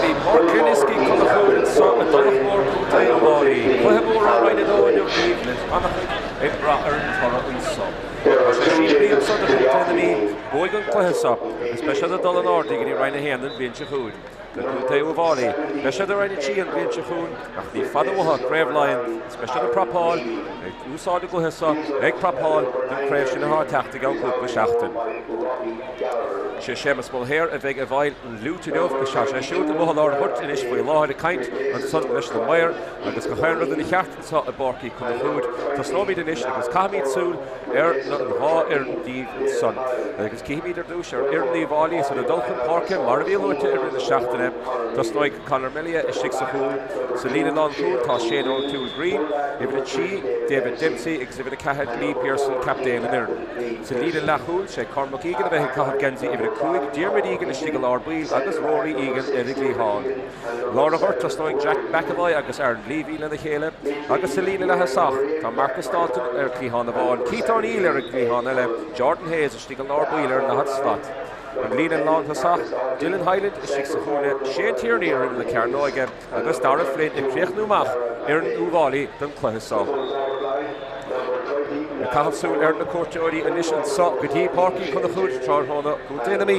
go dtí Páirc Glenesk Uí Chonchúir anseo i dTulach Mhór, Co. Uíbh Fhailí. Cluiche mór ó Roinn 2 inniu daoibh le an-chuid ag brath ar an toradh anseo. Tá sé simplí anseo do Chontae na Mí, buaigh an cluiche seo agus beidh siad ag dul in airde go dtí Roinn 1 an bhliain seo chugainn. Do Chontae Uíbh Fhailí, beidh siad i Roinn 3 an bhliain seo chugainn ach ní fada uathu Craobh Laighean agus beidh siad ag prapáil, ag úsáid an gcluiche seo ag prapáil don chraobh sin atá ag teacht i gceann cúpla seachtain. Sé Séamus Mulhare a bheidh i bhfeighil an fhliúit inniu agus tá sé siúd amuigh i lár an ghoirt anois faoi láthair ag caint ansan leis na maoir agus gach aon rud ina cheart anseo i bPáirc Uí Chonchúir. Tosnóimid anois agus caithfimid súil ar an dhá fhoireann díobh ansan. Agus cífimid ar dtús ar fhoireann Uíbh Fhailí is iad ag dul chun páirce mar a bhí luaite i rith na seachtaine. Tosnóidh Conor Melia istigh sa chúl. Sa líne lánchúil tá Shane O'Toole Green, uimhir 3, David Dempsey agus uimhir 4, Lee Pearson, captaen an fhoireann. Sa líne leathchúil, sé Cormac Egan a bheidh ag caitheamh geansaí uimhir 5, Diarmuid Egan istigh i lár baill agus Rory Egan ar an gcliathán. Lár an ghoirt, tosnóidh Jack McEvoy agus Aaron Leavy lena chéile agus sa líne leath-thosach, tá Marcus Dalton ar chliathán amháin, Keith O'Neill ar an gcliathán eile, Jordan Hayes istigh i lár baill ar an ndaichead slat. An líne lántosach, Dylan Hyland istigh sa chúinne, Shane Tierney ar imeall na cearnóige agus Darragh Flynn ag críochnú amach fhoireann Uíbh Fhailí don chluiche seo. Ag caitheamh súil ar na cuairteoirí anois anseo go dtí Páirc Uí Chonchúir tráthnóna, Contae na Mí,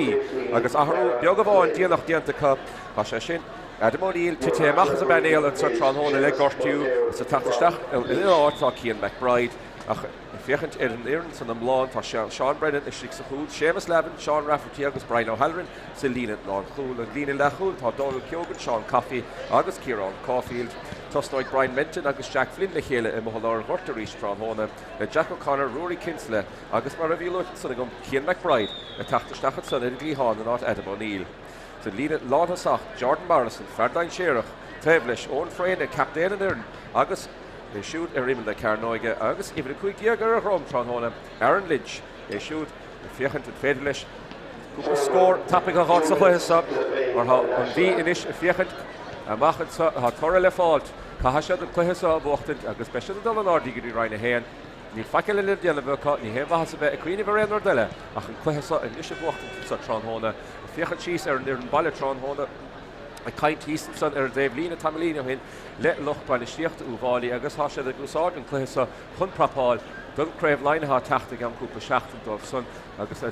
agus athrú beag amháin déanach déanta acu. Tá sé sin, Adam O'Neill, tite amach as an bpainéal anseo tráthnóna le gortú agus ag teacht isteach ina áit tá Cian McBride. Ach ag féachaint ar an fhoireann san iomlán tá Seán Brennan istigh sa chúl, Séamus Lavin, Seán Rafferty agus Brian O'Halloran sa líne lánchúil. An líne leathchúil tá Donal Keogan, Seán Coffey agus Ciarán Caulfield. Tosnóidh Brian Menton agus Jack Flynn le chéile i amuigh i lár an ghoirt arís tráthnóna le Jack O'Connor, Ruairí Kinsella agus mar a bhí luaite ansan agam, Cian McBride ag teacht isteach ansan ar an gcliathán in áit Adam O'Neill. Sa líne lántosach, Jordan Morrison, fear dainséarach, taobh leis, Eoin Freyne, captaen an fhoireann agus é siúd ar imeall na cearnóige agus uimhir 15 ar a dhroim tráthnóna, Aaron Lynch, é siúd ag féachaint an féidir leis cúpla scór tapaidh a dh'fháilt sa chluiche seo mar tá an Mhí anois ag féachaint amach anseo, tá toradh le fáilt, caithfidh siad an cluiche seo a bhuachtaint agus beidh siad ag dul in airde go dtí Roinn 1. Níl faic eile le déanamh acu, ní haon mhaitheas a bheith ag cuimhneamh ar aon rud eile ach an cluiche seo anois a bhuachtaint anseo tráthnóna. Ag féachaint síos ar an fhoireann baile tráthnóna, ag caint thíos ansan ar an dtaobh líne tamaillín ó shin le lucht bainistíochta Uíbh Fhailí agus tá siad ag úsáid an cluiche seo chun prapáil don Craobh Laighean atá ag teacht i gceann cúpla seachtain dóibh san agus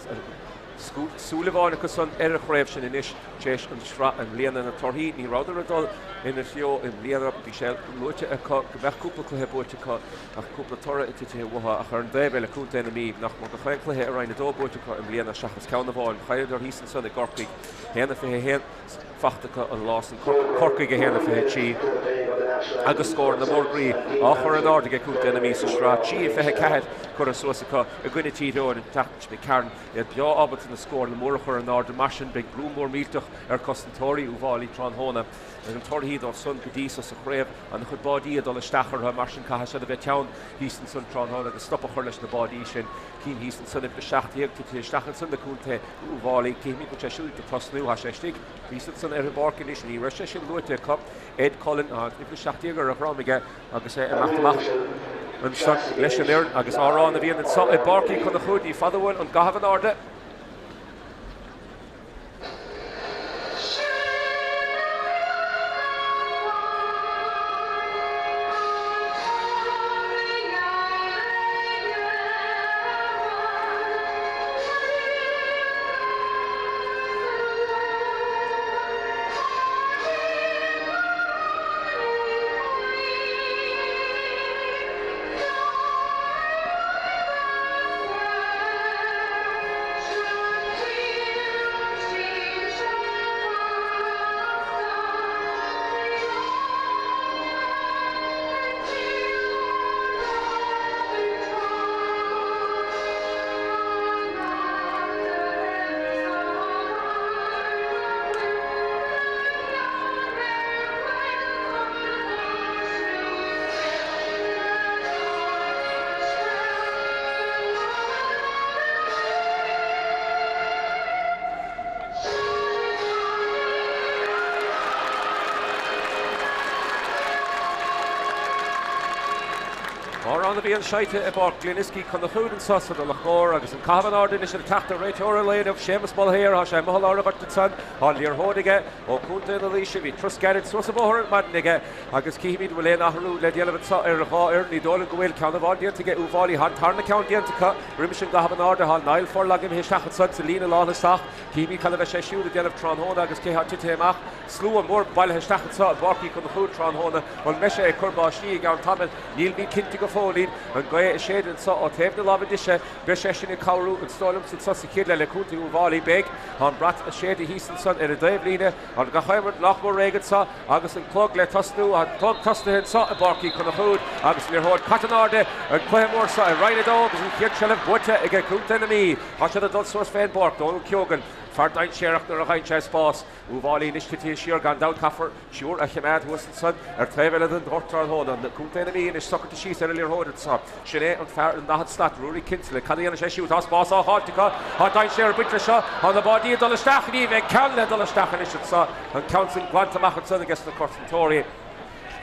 súil amháin acu san ar an chraobh sin anois tar éis an sraith i mbliana. Na torthaí, ní rabhadar ag dul ina threo i mbliana. Bhí sé luaite acu go mbeadh cúpla cluiche buaite acu ach cúpla toradh titithe uathu ach ar an dtaobh eile, Contae na Mí, nach mór gach aon chluiche i Roinn 2 buaite acu i mbliana seachas ceann amháin. Chailleadar thíos ansan i gCorcaigh, 1-21 fachta acu an lá san, Corcaigh 1-23 agus scóranna mór groí á chur in airde ag Contae na Mí sa sraith, 3-24 curtha suas acu i gcoinne Tír Eoghain an tseachtain seo Karen, iad breá ábalta na scóranna móra a chur in airde, mar sin beidh brú mór millteach ar cosantóirí Uíbh Fhailí tráthnóna. Ar an torthaí dóibh san go dtí so sa chraobh, an-chuid báidí ag dul isteach orthu, mar sin caithfidh siad a bheith teann thíos ansan tráthnóna agus stop a chur leis na báidí sin. Cinn thíos ansan, uimhir 17 tite isteach ansan do Contae Uíbh Fhailí. Cífimid go bhfuil sé siúd ag tosnú, tá sé istigh thíos ansan ar an bpáirc anois, ní raibh sé sin luaite acu. Ed Cullen, tá uimhir 17 ar a dhrom aige. Agus é ag imeacht amach ansan leis an fhoireann agus amhrán a bhíonn anso i bPáirc Uí Chonchúir, ní fada uainn an gcaitheamh in airde. Bodhrán a bhíonn seinnte i bPáirc Gliniskey Uí Chonchúir anso sa Tulach Mhór agus an caitheamh in airde anois ag teacht ar réiteoir an lae inniu, Séamus Mulhare. Tá sé amuigh i lár an ghoirt ansan. Tá an liathróid aige ó Chontae na Laoise. Bhí turas gairid suas an bóthar ar maidin aige agus cífimid an bhfuil aon athrú le déanamh anso ar an dhá fhoireann. Ní dóigh liom go bhfuil. Ceann amháin déanta aige Uíbh Fhailí. Tá an tarna ceann déanta acu. Roimis an gcaitheamh in airde tá Niall Furlong imithe isteach ansan sa líne lánthosach. Cífimid cad a bheidh sé siúd ag déanamh tráthnóna agus cé tá tite amach. Slua mór bailithe isteach anso i bPáirc Uí Chonchúir tráthnóna. An mbeidh sé ag cur báistí i gceann tamaill? Nílimid cinnte go fóillín. An ghaoth ag séideadh anso ó taobh na láimhe deise, beidh sé sin ag cabhrú is dóigh liomsa anso sa chéad leath le Contae Uíbh Fhailí. Beidh. Tá an brat ag séideadh thíos ansan ar an dtaobhlíne. Tá gach aon rud lách mór réidh anso agus an clog le tosnú. Tá an clog tosnaithe anso i bPáirc Uí Chonchúir agus an liathróid caite in airde. An cluiche mór seo i Roinn 2 agus an chéad seilbh buaite ag Contae na Mí. Tá siad ag dul suas fén bpáirc. Dónal Keogan, fear dainséarach nuair a fhaigheann sé spás. Uíbh Fhailí anois titithe siar gan dabht caithfear triúr a choimeád thuas ansan ar taobh eile den ghort tráthnóna. Contae na Mí anois socraithe síos ar an liathróid anso. Sin é an fear i 40 slat, Ruairí Kinsella. Cad a dhéanfaidh sé siúd? Tá spás á fháilt acu. Tá dainséar ag baint leis seo. Tá na báidí ag dul isteach. Ní bheidh ceann le dul isteach anois anso. An ceann san glanta amach ansan aige sna cosantóirí.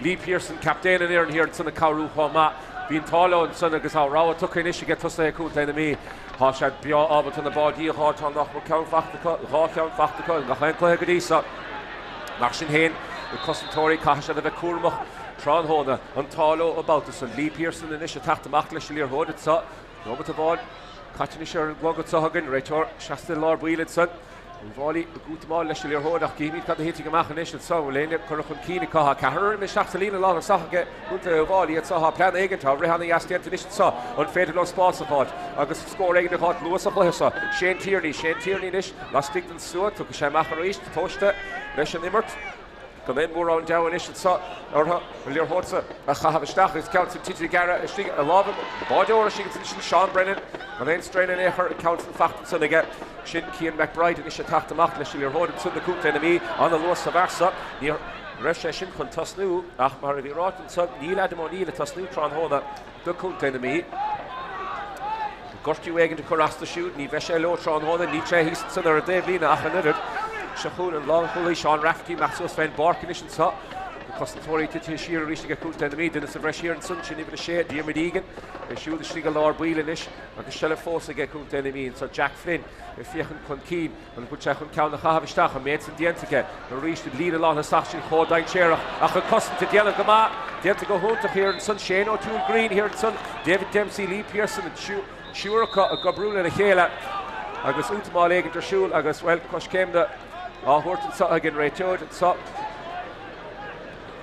Lee Pearson, captaen an fhoireann thiar ansan ag cabhrú chomh maith. Bhí an t-ádh leo ansan agus tá rogha tugtha anois aige tosaithe Contae na Mí. Tá siad breá ábalta na báidí a dh'fháil, tá nach mór ceann fachta acu, 2 cheann fachta acu i ngach aon cluiche go dtí seo. Mar sin féin, na cosantóirí, caithfidh siad a bheith cúramach tráthnóna. An t-ádh leo an babhta san. Lee Pearson anois ag teacht amach leis an liathróid anso. Nóimeat amháin caite anois ar an gclog anso againn. Réiteoir seasta i lár baill ansan. Uíbh Fhailí ag útamáil leis an liathróid ach cífimid cad a thitfidh amach anois anso. An bhfuil éinne curtha chun cinn acu? Tá ceathrar imithe isteach sa líne lánthosach aige Contae Uíbh Fhailí anso. Tá plean éigin, tá rith ana-dheas déanta anois anso. An féidir leo spás a fháilt agus scór éigin a dh'fháilt luath sa chluiche seo? Shane Tierney, Shane Tierney anois laistigh den stua. Tiocfaidh sé amach arís, tomhaiste leis an imirt. Gan aon mhórán deabhadh anois anso orthu an liathróid sa a chaitheamh isteach agus ceann san tite gearra istigh i lámha an bháideora istigh ansan sin Seán Brennan. Gan aon straidhn in aon chor an ceann san fachta ansan aige. Sin Cian McBride anois ag teacht amach leis an liathróid ansan do Contae na Mí. Ana-luas sa bhfear so. Ní raibh sé sin chun tosnú ach mar a bhí ráite ansan níl Adam O'Neill ag tosnú tráthnóna do Contae na Mí. Gortú éigin ag cur as dó siúd, ní bheidh sé leo tráthnóna, níl sé thíos ansan ar an dtaobhlíne ach an oiread. Seo chugainn an lánchúlaí Seán Rafferty amach suas fén bpáirc anois anso. Na cosantóirí titithe siar arís ag Contae na Mí, duine sa bhreis thiar ansan, sin uimhir 6, Diarmuid Egan, é siúd istigh i lár baill anois agus seilbh fós aige Contae na Mí anso. Jack Flynn ag féachaint chun cinn. An bhfuil sé chun ceann a chaitheamh isteach? An méid san déanta aige arís, an líne lánthosach sin chomh dainséarach ach an cosaint ag déanamh go maith, déanta go hiontach thiar ansan. Shane O'Toole Green thiar ansan, David Dempsey, Lee Pearson, an triúr acu ag oibriú lena chéile agus útamáil éigin ar siúl agus, bhuel, coiscéimeanna á thabhairt anso ag an réiteoir anso.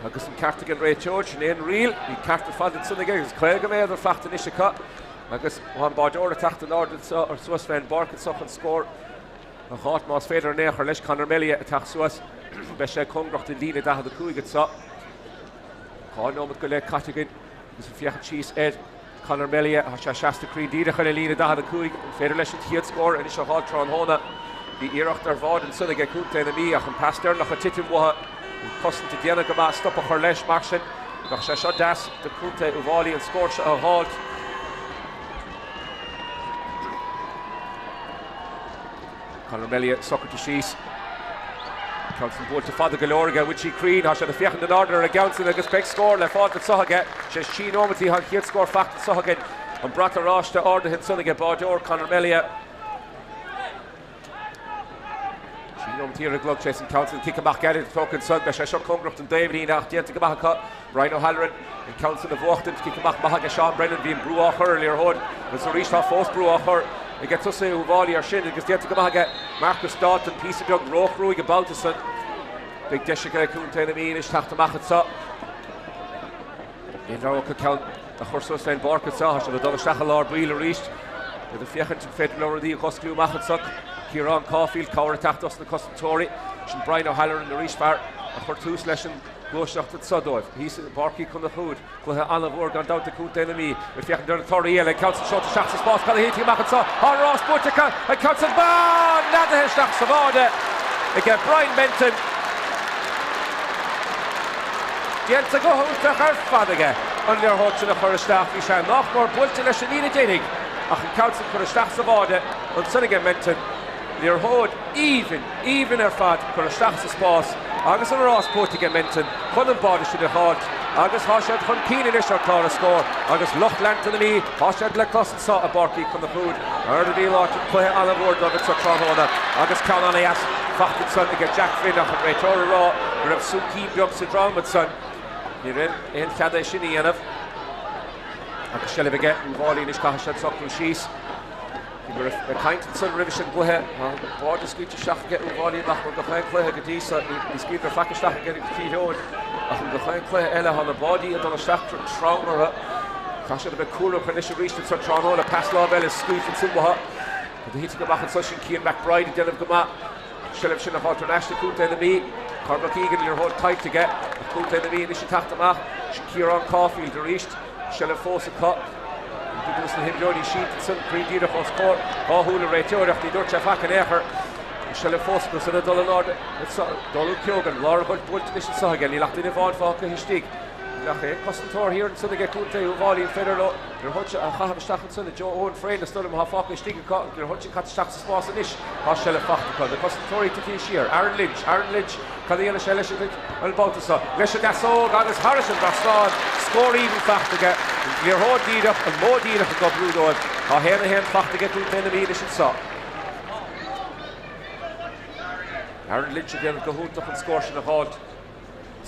Agus an ceart ag an réiteoir, sin é an riail, bhí ceart ar fad ansan aige agus 50 méadar fachta anois acu. Agus tá an báideoir ag teacht in airde anso ar suas fén bpáirc anso chun scór a dh'fháilt más féidir in aon chor leis. Conor Melia ag teacht suas. Beidh sé cóngarach don líne 45 anso. 2 nóimeat go leith caite againn agus ag féachaint síos ar Conor Melia. Tá sé seasta cruinn díreach ar an líne 45. An féidir leis an chéad scór anois a dh'fháilt tráthnóna? Bhí iarracht ar bháide ansan aige Contae na Mí ach an pas deireanach ag titim uathu. An cosaint ag déanamh go maith stop a chur leis mar sin. Bheadh sé seo deas do Chontae Uíbh Fhailí an scór seo a dh'fháilt. Conor Melia socraithe síos. Ceann san buailte fada go leor aige, bhfuil sí cruinn, tá sé ag féachaint in airde ar an gceann san agus beidh scór le fáilt anso aige. Sé trí nóimeataí tá an chéad scór fachta anso againn. An brat oráiste ardaithe ansan aige báideoir Conor Melia. 3 nóimeataí ar an gclog tar éis an ceann san cic amach gairid tógtha ansan. Beidh sé seo cóngarach don dtaobhlíne ach déanta go maith acu. Brian O'Halloran an ceann san a bhuachtaint. Cic amach maith aige Seán Brennan. Bhí an brú á chur ar an liathróid agus arís tá fós brú á chur aige tosaithe Uíbh Fhailí air sin agus déanta go maith aige Marcus Dalton. Píosa beag róchruaidh an babhta san. Beidh deis aige Contae na Mí anois teacht amach anso. Aon rogha acu ceann a chur suas fén bpáirc anso. Tá siad ag dul isteach i lár baill arís. Iad ag féachaint an féidir leo rudaí a dh'osclú amach anso. Ciarán Caulfield, cabhair ag teacht dos na cosantóirí. Sin Brian O'Halloran arís, fear a chuir tús leis an ghluaiseacht anso dóibh. Thíos i bPáirc Uí Chonchúir, cluiche an-mhór gan dabht ag Contae na Mí. Ag féachaint ar na torthaí eile, an ceann san seolta isteach sa spás, cad a thitfidh amach anso? Tá an rás buaite acu, an ceann san neadaithe isteach sa bháide aige Brian Menton. Déanta go hiontach ar fad aige an liathróid sin a chur isteach. Bhí sé nách mór buailte leis an líne deiridh ach an ceann sin curtha isteach sa bháide ansan aige Menton. Liathróid aoibhinn, aoibhinn ar fad curtha isteach sa spás agus an rás buaite aige Menton chun an báide sin a dh'fháilt. agus tá siad chun cinn anois ar chlár na scór agus lucht leanta na Mí, tá siad le clos anseo i bPáirc Uí Chonchúir. Mar a bhí ráite, cluiche an-mhór dóibh anseo tráthnóna agus ceann an-dheas fachta ansan aige Jack Flynn ach an réiteoir ag rá go raibh súicín beag sa droim ansan. Ní raibh aon chead é sin a dhéanamh agus seilbh aige Uíbh Fhailí anois caithfidh siad socrú síos. Bhíomar ag caint ansan roimhe sin gcluiche. Tá an báide scaoilte isteach aige Uíbh Fhailí nach bhfuil gach aon chluiche go dtí so. Ní scaoiltear faic isteach aige Tír Eoghain ach in gach aon chluiche eile tá na báidí ag dul isteach trom orthu. Caithfidh siad a bheith cúramach anois arís anso tráthnóna. Pas láimhe eile scaoilte ansin uathu. Rud a thitfidh amach anso sin Cian McBride ag déanamh go maith. Seilbh sin a fháil thar n-ais do Chontae na Mí. Cormac Egan liathróid caillte aige ach Contae na Mí anois ag teacht amach. Sin Ciarán Caulfield arís. Seilbh fós acu. Bhí dos na himreoirí sínte ansan cruinn díreach os comhair dhá shúil an réiteoir ach ní dúirt sé faic in aon chor. Seilbh fós acu san ag dul in airde anso. Dónal Keogan, lár an ghoirt buailte anois anso aige. Níl ach duine amháin fágtha istigh. Níl ach aon cosantóir thiar ansan aige Contae Uíbh Fhailí. An féidir leo liathróid a chaitheamh isteach ansan i Joe Owen Frayne is dóigh liom atá fágtha istigh acu. An liathróid sin caite isteach sa spás anois. Tá seilbh fachta acu. Na cosantóirí titithe siar. Aaron Lynch, Aaron Lynch. Cad a dhéanfaidh sé leis an mbabhta seo? Leis an deasóg agus thairis an dtrasnán, scór aoibhinn fachta aige. An liathróid díreach, an modh díreach ag oibriú dóibh. Tá 1-1 fachta aige Contae na Mí anois anseo. Aaron Lynch ag déanamh go hiontach an scór sin a dh'fháilt.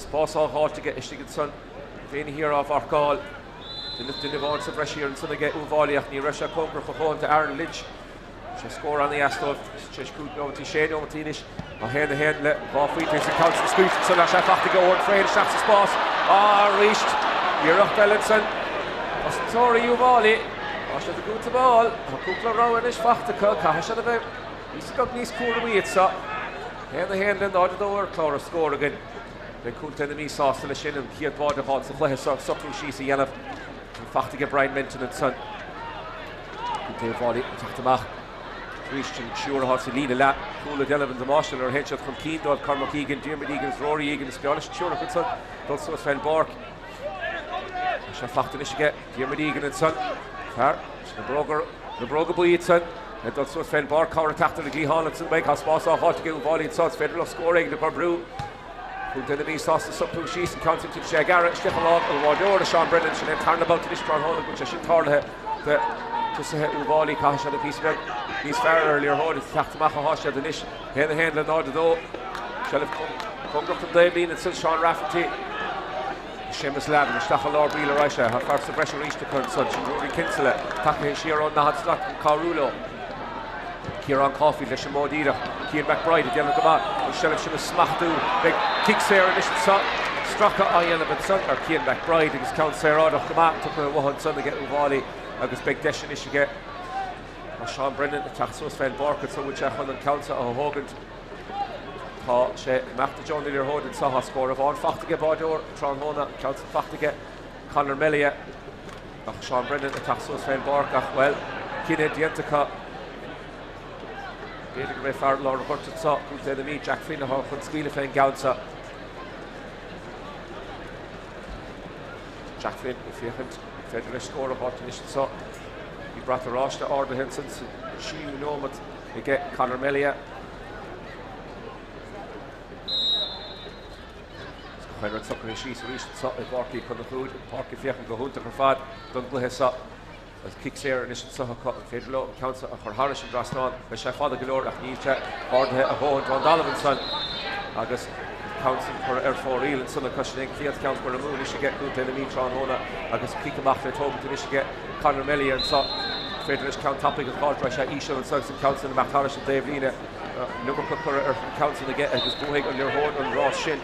Spás á dh'fháilt aige istigh ansan. Féin thiar á mharcáil. Duine duine amháin sa bhreis thiar ansan aige Uíbh Fhailí ach ní raibh sé cóngarach a dhóthain d'Aaron Lynch. Sé scór an-dheas dóibh tar éis 5 neomatí, 6 neomatí anois. 1, 1 le 2 phointe is an ceann sin scaoilte ansan tá sé fachta aige Owen Frayne isteach sa spás. Arís iarracht eile ansan. Cosantóirí Uíbh Fhailí. Tá siad ag útamáil. Tá cúpla rogha anois fachta acu. Caithfidh siad a bheith píosa beag níos cúramaí anseo. 1, 1 le 0, 2 ar chlár an scóir againn. Beidh Contae na Mí sásta leis sin an chéad bháide a fháil sa chluiche seo, socrú síos a dhéanamh. Fachta aige Brian Menton ansan. Contae Uíbh Fhailí ag teacht amach arís an triúr atá sa líne leath chúil ag déanamh an damáiste nuair a théann siad chun cinn dóibh Cormac Egan, Diarmuid Egan is Rory Egan is breá leis an triúr acu ansan dul suas fén bpáirc. Tá sé fachta anois aige Diarmuid Egan ansan. Fear na bróga na bróga buí ansan ag dul suas fén bpáirc cabhair ag teacht ar an gcliathán ansan uaidh. Tá spás á fháilt aige Uíbh Fhailí anso is féidir leo scór éigin a chur brú. Contae na Mí sásta socrú síos an ceann sin tite sé ag gearradh isteach i lámh an bháideora Seán Brennan sin é an tarna babhta anois tráthnóna go bhfuil sé sin tarlaithe do tosaithe Uíbh Fhailí. Caithfidh siad an píosa beag níos fearr ar an liathróid ag teacht amach atá siad anois. 1 1 le 0 2. Seilbh cóngarach don dtaobhlíne ansin Seán Rafferty. Séamus Lavin isteach i lár baill arís é. Tá fear sa bhreis arís acu ansan. Sin Ruairí Kinsella tagtha siar ón ndaichead slat chun cabhrú leo. Ciarán Caulfield leis an modh díreach. Cian McBride ag déanamh go maith an seilbh sin a smachtú. Beidh cic saor anois anso. Stracadh á dhéanamh ansan ar Cian McBride agus ceann saoráideach go maith tugtha uathu ansan aige Uíbh Fhailí agus beidh deis anois aige Seán Brennan ag teacht suas fén bpáirc anso bhfuil sé chun an ceann seo a thógaint. Tá sé ag imeacht i dtreo na liathróide anso. Tá scór amháin fachta aige báideoir tráthnóna, an ceann sin fachta aige Conor Melia. Ach Seán Brennan ag teacht suas fén bpáirc ach, bhuel, cinneadh déanta acu. B'fhéidir go mbeidh fear lár an ghoirt anso, Contae na Mí, Jack Flynn atá chun scaoileadh fén gceann seo. Jack Flynn ag féachaint an féidir leis scór a fháilt anois anso. Bhí brat oráiste ardaithe ansan sa tríú nóimeat aige Conor Melia. Chuir an socraithe síos arís anso i bPáirc Uí Chonchúir, an pháirc ag féachaint go hiontach ar fad don gcluiche seo. Agus cic saor anois anso acu, an féidir leo an ceann seo a chur thairis an dtrasnán? Beidh sé fada go leor ach níl sé ardaithe a dhóthain ón dtalamh ansan agus an ceann sin curtha ar fóraoil ansan acu. Sin é an chéad cheann curtha amú anois aige Contae na Mí tráthnóna agus cic amach le tógaint anois aige Conor Melia anso. An féidir leis ceann tapaidh a fháilt? Rachaidh sé íseal anso agus an ceann sin amach thairis an dtaobhlíne. An iomarca curtha ar an gceann san aige agus buafaidh an liathróid an rás sin.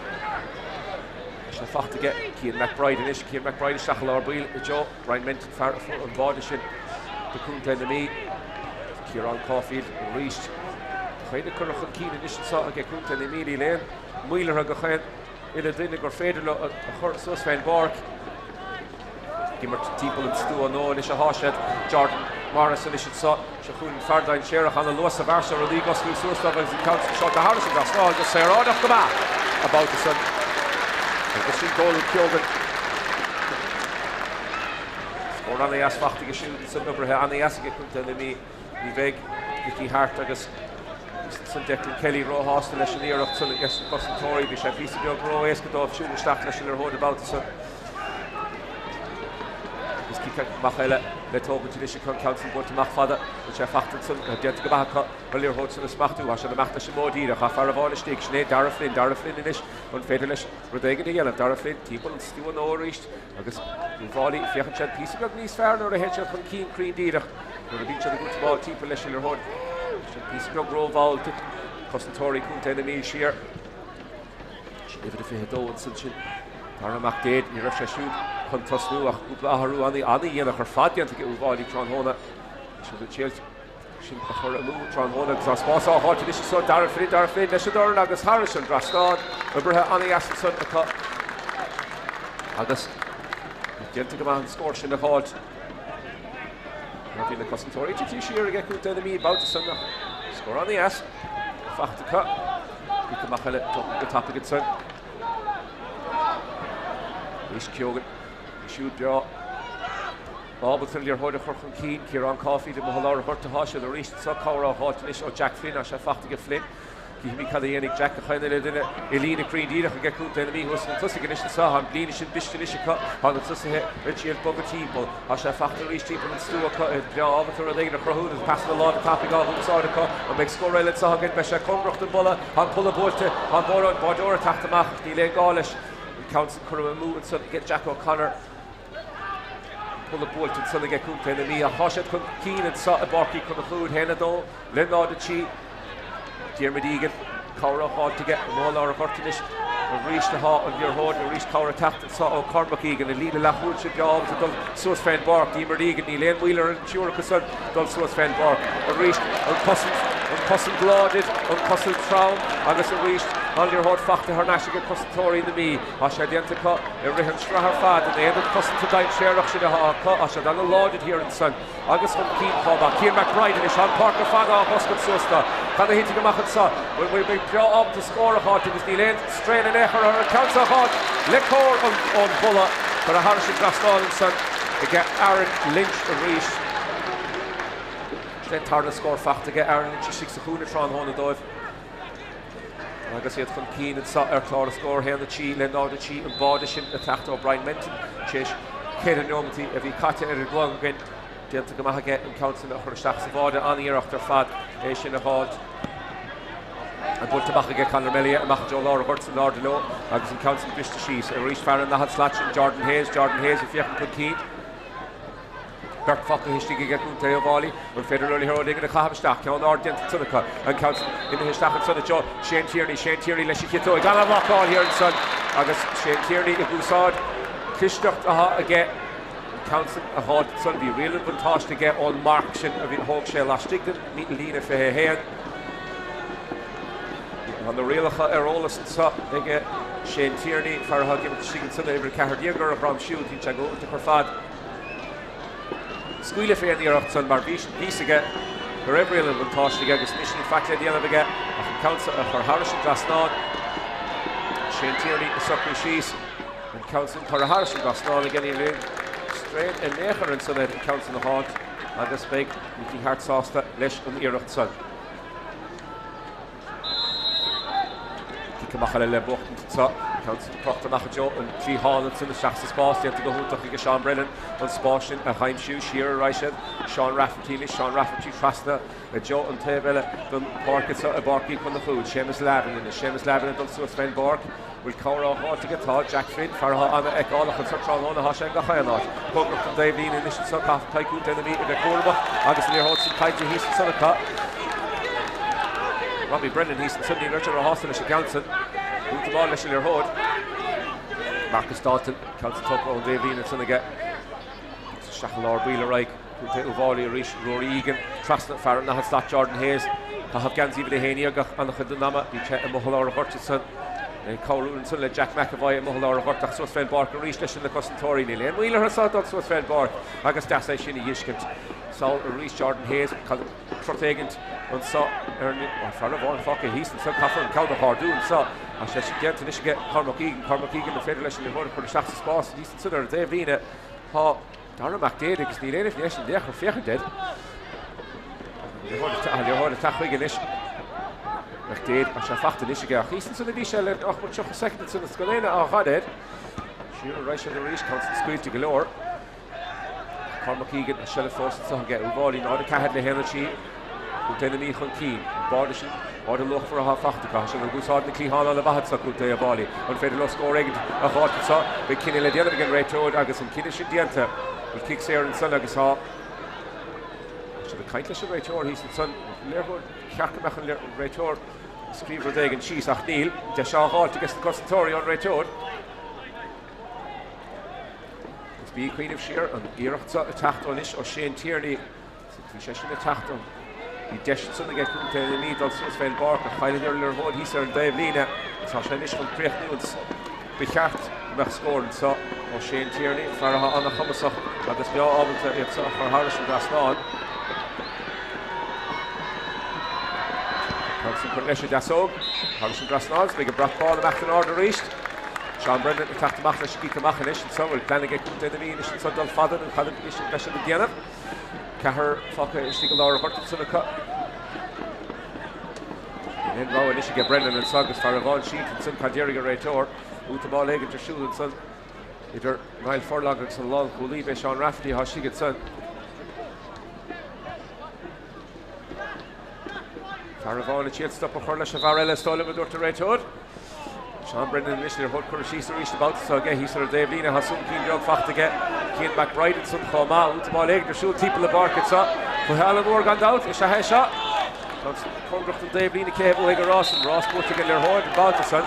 Tá sé fachta aige Cian McBride anois. Cian McBride isteach i lár baill i dtreo Brian Menton, fear a fuair an báide sin do Chontae na Mí. Ciarán Caulfield arís. Chaon curtha chun cinn anois anseo aige Contae na Mí. Níl aon mhoill orthu gach aon uile duine gur féidir leo a chur suas fén bpáirc. Ag imirt timpeall an stua nó anois atá siad. Jordan Morris anois anseo. Seo chugainn fear dainséarach ana luas sa bhfear seo rudaí ag oscailt suas dóibh agus an ceann seo thairis an dtrasnán go saoráideach go maith an babhta san. Agus sin Dónal Keogan. Scór ana-dheas fachta aige siúd ansan oibrithe ana-dheas aige Contae na Mí. Ní bheidh Mickey Harte agus san Declan Kelly róshásta leis an iarracht san aige na cosantóirí. Bhí sé píosa beag ró-éasca dóibh siúl isteach leis an liathróid an babhta san. Cic amach eile le tógaint anois acu, an ceann san buailte amach fada, bhfuil sé fachta ansan, déanta go maith acu an liathróid san a smachtú. Tá siad ag imeacht leis an modh díreach, tá fear amháin istigh, sin é Darragh Flynn, Darragh Flynn anois, an féidir leis rud éigin a dhéanamh? Darragh Flynn timpeall an stua nó arís agus Uíbh Fhailí, féachann siad píosa beag níos fearr nuair a théann siad chun cinn cruinn díreach, nuair a bhíonn siad ag útamáil timpeall leis an liathróid, tá siad píosa beag rómhall, titeann cosantóirí Contae na Mí siar. Sin uimhir a 22 ansan sin Dara Mac Déid, ní raibh sé siúd chun tosnú ach cúpla athrú an-dhéanach ar fad déanta ag Uíbh Fhailí tráthnóna. Bhí siad an tséilt sin a chur amú tráthnóna agus tá spás á fháilt anois anso Darragh Flynn, Darragh Flynn leis an dorn agus thairis an dtrasnán, oibrithe an-dheas ansan acu agus déanta go maith an scór sin a dh'fháilt. Bhí na cosantóirí tite siar aige Contae na Mí babhta san ach scór an-dheas fachta acu. Cic amach eile tugtha go tapaidh ansan. Arís Keoghan, é siúd breá ábalta an liathróid a chur chun cinn. Ciarán Caulfield amuigh i lár an ghoirt atá siad arís anseo. Cabhair á dh'fháilt anois ó Jack Flynn. Tá sé fachta aige Flynn. Cífimid cad a dhéanfaidh Jack a choinne le duine i líne cruinn díreach aige Contae na Mí thuas chun tosaigh anois anseo. Tá an líne sin briste anois acu. Tá na tosaithe ag triail bogadh timpeall. Tá sé fachta arís timpeall an stua acu. Iad breá ábalta rud éigin a chruthú agus pasanna láimhe tapaidh á úsáid acu. An mbeidh scór eile anseo againn? Beidh sé cóngarach don bpolla. Tá an polla buailte. Tá an báideoir ag teacht amach ach níl aon gá leis. An ceann sin curtha amú ansan ag Jack O'Connor. An polla buailte ansan aige Contae na Mí ach tá siad chun cinn anseo i bPáirc Uí Chonchúir. 1-2 le 0-3. Diarmuid Egan, cabhair á fháilt aige amuigh i lár an ghoirt anois arís atá an liathróid, arís cabhair ag teacht anseo ó Cormac Egan, an líne leathchúil sin breá ábalta dul suas fén bpáirc. Diarmuid Egan, níl aon mhoill ar an triúr acu san dul suas fén bpáirc. Arís an cosaint, an cosaint láidir, an cosaint trom agus arís an liathróid fachta thar n-ais aige cosantóirí na Mí. Tá sé déanta acu i rith an sraith ar fad in éadan cosanta dainséarach sin atá acu. Tá siad ana-láidir thiar ansan. Agus chun cinn chomh maith. Cian McBride anois, tá an pháirc ar fad á hoscailt suas dó. Cad a thitfidh amach anseo? Bhuel, bhuel, beidh breá ábalta scór a dh'fháilt agus níl aon straon in aon chor orthu an ceann seo a dh'fháilt le cóir ón bpolla. Curtha thairis an dtrasnán ansan aige Aaron Lynch arís. Sin é an tarna scór fachta aige Aaron Lynch istigh sa chúinne tráthnóna dóibh. Agus iad chun cinn anseo ar chlár na scór, 1, 3 le 0, 3, an báide sin ag teacht ó Brian Menton tar éis 4 neomataí a bhí caite ar an gclog againn. Déanta go maith aige an ceann sin a chur isteach sa bháide. An-iarracht ar fad é sin a dh'fháilt. An buailte amach aige Conor Melia amach i dtreo lár an ghoirt in airde leo agus an ceann sin briste síos. Arís fear an daichead slat sin Jordan Hayes, Jordan Hayes ag féachaint chun cinn. Beirt fágtha istigh aige Contae Uíbh Fhailí. An féidir leo liathróid éigin a chaitheamh isteach? Ceann ard déanta ansan acu. An ceann san imithe isteach ansan i dtreo Shane Tierney. Shane Tierney leis an chiotóig. Ana-bhlocáil thiar ansan agus Shane Tierney ag úsáid clisteacht atá aige an ceann san a dh'fháilt ansan. Bhí riail an bhuntáiste aige ón marc sin a bhí thóg sé laistigh den líne 21. Tá na rialacha ar eolas anseo aige Shane Tierney, fear atá ag imirt istigh ansan uimhir 14 ar a dhroim siúd. Bíonn sé go hiontach ar fad. Scaoileadh fén iarracht san mar bhí fhios aige go raibh riail an bhuntáiste aige agus anois níl faic le déanamh aige ach an ceann san a chur thairis an dtrasnán. Shane Tierney ag socrú síos an ceann san curtha thairis an dtrasnán aige. Níl aon straon in aon chor ansan air an ceann san a dh'fháilt agus beidh Mickey Harte sásta leis an iarracht san. Cic amach eile le buachtaint anseo. Ceann san crochta amach i dtreo an cliatháin ansan isteach sa spás. Déanta go hiontach aige Seán Brennan an spás sin a dh'aimsiú. Siar ar aghaidh siad. Seán Rafferty anois. Seán Rafferty trasna i dtreo an taobh eile den pháirc anseo i bPáirc Uí Chonchúir. Séamus Lavin anois. Séamus Lavin ag dul suas fén bpáirc. Bhfuil cabhair á dh'fháilt aige? Tá. Jack Flynn, fear atá an-fheiceálach anseo tráthnóna, tá sé i ngach aon áit. Cóngarach don dtaobhlíne anois anseo, caithfidh Contae na Mí a bheith cúramach agus an liathróid sin caillte thíos ansan acu. Robbie Brennan thíos ansan, ní raibh sé róshásta leis an gceann san. Útamáil leis an liathróid. Marcus Dalton, ceann san tugtha ón dtaobhlíne ansan aige. Agus isteach i lár baill ar aghaidh. Contae Uíbh Fhailí arís, Rory Egan trasna fear an daichead slat Jordan Hayes. Caitheamh geansaí uimhir 11 ach an-chuid den ama bhí sé amuigh i lár an ghoirt ansan. Ag cabhrú ansan le Jack McEvoy amuigh i lár an ghoirt ach suas fén bpáirc arís leis na cosantóirí. Níl aon mhoill orthu so dul suas fén bpáirc agus deas é sin a dh'fheiscint. Sall arís Jordan Hayes. Crot éigint anso ar an fear amháin fágtha thíos ansan. Caithfear an ceann a dh'ardú anso. Tá sé sin déanta anois aige Cormac Egan. Cormac Egan an féidir leis an liathróid a chur isteach sa spás thíos ansan ar an dtaobhlíne. Tá Dara Mac Déid agus níl aon fhné sin léachar féachaint air. An liathróid ag teacht chuige anois. Mac Déid, tá sé fachta anois aige ach thíos ansan a bhí sé le nach mór 30 soicind ansan is gan éinne á ghaid air. Siar ar aghaidh siad arís, ceann san scaoilte go leor. Cormac Egan, an seilbh fós anseo aige Uíbh Fhailí, 0-4 le 1-3. Contae na Mí chun cinn. An báide sin, báide luachmhar atá faighte acu. Tá siad ag úsáid na cliatháin an-mhaith anseo, Contae Uíbh Fhailí. An féidir leo scór éigin a dh'fháilt anseo? Beidh cinneadh le déanamh ag an réiteoir agus an cinneadh sin déanta. Bhfuil cic saor ansan agus tá siad ag caint leis an réiteoir thíos ansan. Léirtheoir cheart go mbeadh an réiteoir ag scríobh rud éigin síos ach níl. Deis á dh'fháilt aige na cosantóirí ón réiteoir. Agus bí ag cuimhneamh siar, an iarracht seo ag teacht anois ó Shane Tierney. Bhí sé sin ag teacht ó bhí deis ansan aige Contae na Mí dul suas fén bpáirc ach chailleadar an liathróid thíos ar an dtaobh líne agus tá sé anois chun críochnú. Ba cheart go mbeadh scór anseo ó Shane Tierney, fear atá an-chumasach agus breá ábalta iad seo a chur thairis an dtrasnán. Thompson curtha leis an deasóg thairis an dtrasnán is beidh an brat bán ag imeacht in airde arís. Seán Brennan ag teacht amach leis an gcic amach anois anseo. Bhfuil plean aige Contae na Mí anois anseo dul fada nó cad a bheidh siad ag déanamh? Ceathrar fágtha istigh i lár an ghoirt ansan acu. Níl aon rogha anois aige Brennan anseo agus fear amháin sínte ansan cad déarfaidh an réiteoir? Útamáil éigin ar siúl ansan idir Niall Furlong agus an lánchúlaí. B'é Seán Rafferty atá istigh ansan. Fear amháin ag triail stop a chur leis an bhfear eile, is dóigh liom, a dúirt an réiteoir. Seán Brennan anois liathróid curtha síos arís an babhta seo aige thíos ar an dtaobh líne. Tá suim cinn beag faighte aige Cian McBride ansan chomh maith. Útamáil éigin ar siúl timpeall na páirce anseo. Cluiche an-mhór gan dabht is ea é seo. Tá cóngarach don dtaobh líne cé a bhuafaidh an rás. An rás buaite ag an liathróid an babhta san.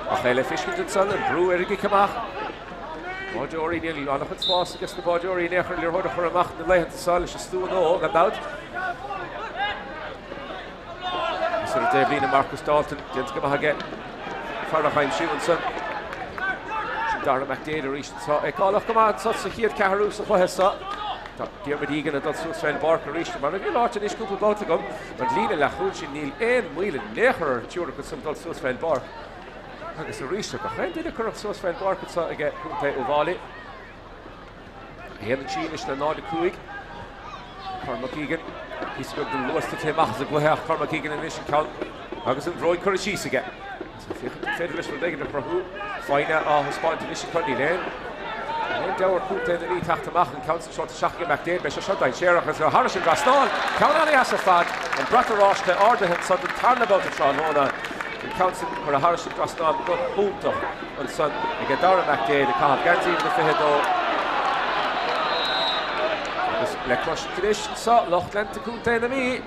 Ach é le feiscint ansan, an brú ar an gcic amach. Báideoirí, níl an-chuid spáis aige sna báideoirí in aon chor an liathróid a chur amach na laethanta seo leis an stua nua, gan dabht. Is ar an dtaobh líne Marcus Dalton, déanta go maith aige. Fear a aimsiú ansan. Sin Dara McDaid arís anseo. Fheiceálach go maith anseo sa chéad cheathrú sa chluiche seo. Tá Diarmuid Egan ag dul suas fén bpáirc arís. Mar a bhí ráite anois cúpla babhta agam, an líne leathchúil sin níl aon mhoill in aon chor ar an triúr acu san dul suas fén bpáirc. Agus arís, tá gach aon duine curtha suas fén bpáirc anseo aige Contae Uíbh Fhailí. 1-3 anois le 0-5. Cormac Egan, píosa beag den luas tite amach as an gcluiche ach Cormac Egan anois an ceann agus an bhróig curtha síos aige. Agus ag féachaint an féidir leis rud éigin a chruthú. Foighne á thaispeáint anois acu, níl aon aon deabhadh ar Chontae na Mí teacht amach an ceann san seolta isteach ag McDaid. Beidh sé seo dainséarach agus thairis an dtrasnán. Ceann an-dheas ar fad. An brat oráiste ardaithe ansan don tarna babhta tráthnóna. An ceann sin curtha thairis an dtrasnán go hiontach ansan ag Dara McDaid ag caitheamh geansaí uimhir a 22. Agus le cloisint anois anso lucht leanta Contae na Mí,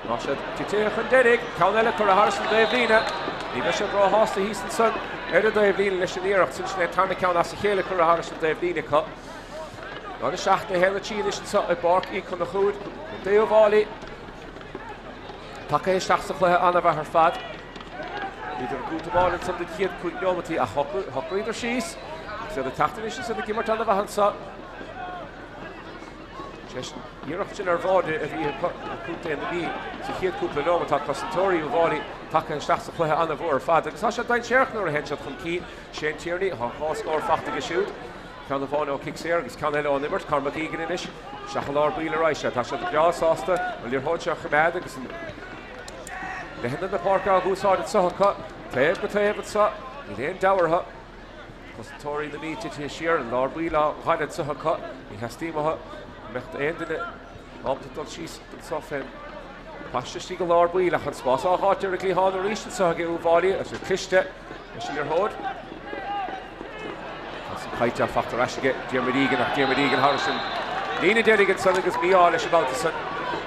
tá siad titithe chun deiridh, ceann eile curtha thairis an dtaobh líne. Ní bheidh siad róshásta thíos ansan ar an dtaobh líne leis an iarracht sin. Sin é an tarna ceann as a chéile curtha thairis an dtaobh líne acu. 0-7 le 1-3 anois anso i bPáirc Uí Chonchúir, Contae Uíbh Fhailí. Tagtha isteach sa chluiche an-mhaith ar fad. Bhíodar ag útamáil ansan don chéad 5 neomataí ach shocraíodar síos agus iad ag teacht anois is iad ag imirt an-mhaith anso. Tar éis an iarracht sin ar bháide a bhí ag Contae na Mí sa chéad cúpla neomat, tá cosantóirí Uíbh Fhailí tagtha isteach sa chluiche an-mhór ar fad agus tá sé dainséarach nuair a théann siad chun cinn. Shane Tierney, tá dhá scór faighte aige siúd. Ceann amháin ó chic saor agus ceann eile ón imirt. Cormac Egan anois isteach i lár baill arís. Tá siad breá sásta an liathróid seo a choimeád agus an leithead na páirce á úsáid anseo acu. Taobh go taobh anseo. Níl aon deabhadh orthu. Cosantóirí na Mí titithe siar, an lár baill á ghaile anseo acu. Ní theastaíonn uathu go mbeadh aon duine ábalta dul síos anseo fén bpaiste istigh i lár baill ach an spás á dh'fháilt ar an gcliathán arís anseo ag Uíbh Fhailí agus cliste leis an liathróid. Tá san caillte faighte ar ais aige Diarmuid Egan ach Diarmuid Egan thairis an líne deiridh ansan agus mí-ádh leis an mbabhta san.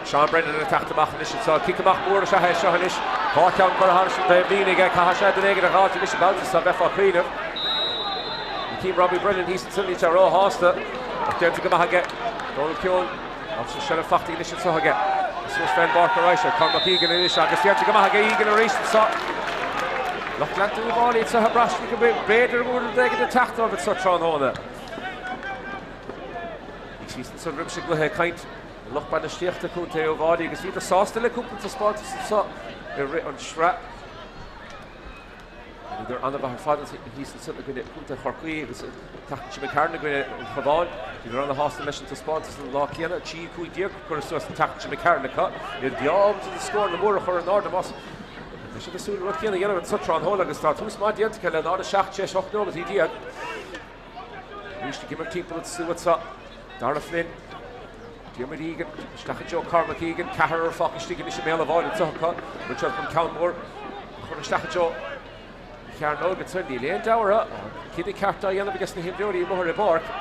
Seán Brennan ag teacht amach anois anseo. Cic amach mór is ea é seo anois. Dhá cheann curtha thairis an dtaobh líne aige. Caithfidh sé duine éigin a dh'fháilt anois an babhta seo. Bheifeá ag cuimhneamh. Ní chím Robbie Brennan thíos ansan níl sé róshásta ach déanta go maith aige. Donal Keown agus an seilbh faighte anois anseo aige. Suas fén bpáirc arís ar Cormac Egan anois agus déanta go maith aige Egan arís anseo. Lucht leanta Uíbh Fhailí anseo ag braistint go mb'fhéidir go bhfuil rud éigin ag teacht dóibh anseo tráthnóna. Bhí síos ansan roimh an gcluiche ag caint le lucht bainistíochta Contae Uíbh Fhailí agus bhíodar sásta le cúpla taispeántas anseo i rith an sraith. Bhíodar an-mhaith ar fad thíos ansan i gcoinne Chontae Chorcaí agus an tseachtain seo imigh tharainn i gcoinne an Chabháin. Bhíodar ana-shásta leis an taispeántas an lá céanna, 3, 15 curtha suas an tseachtain seo imigh tharainn acu. Iad breá ábalta na scóranna móra a chur in airde más Tá siad ag súil an rud céanna a dhéanamh anso tráthnóna agus tá tús maith déanta acu le 0, 7, 6, 18 nóimeataí. Arís ag imirt timpeall an tslua anseo. Darragh Flynn, Diarmuid Egan, isteach i dtreo Cormac Egan, ceathrar fágtha istigh anois i mbéal an bháide anseo acu. Bhfuil siad chun ceann mór a chur isteach i dtreo an chearnóg ansin? Níl aon deabhadh. Cinneadh ceart á dhéanamh aige sna himreoirí amuigh ar an bpáirc.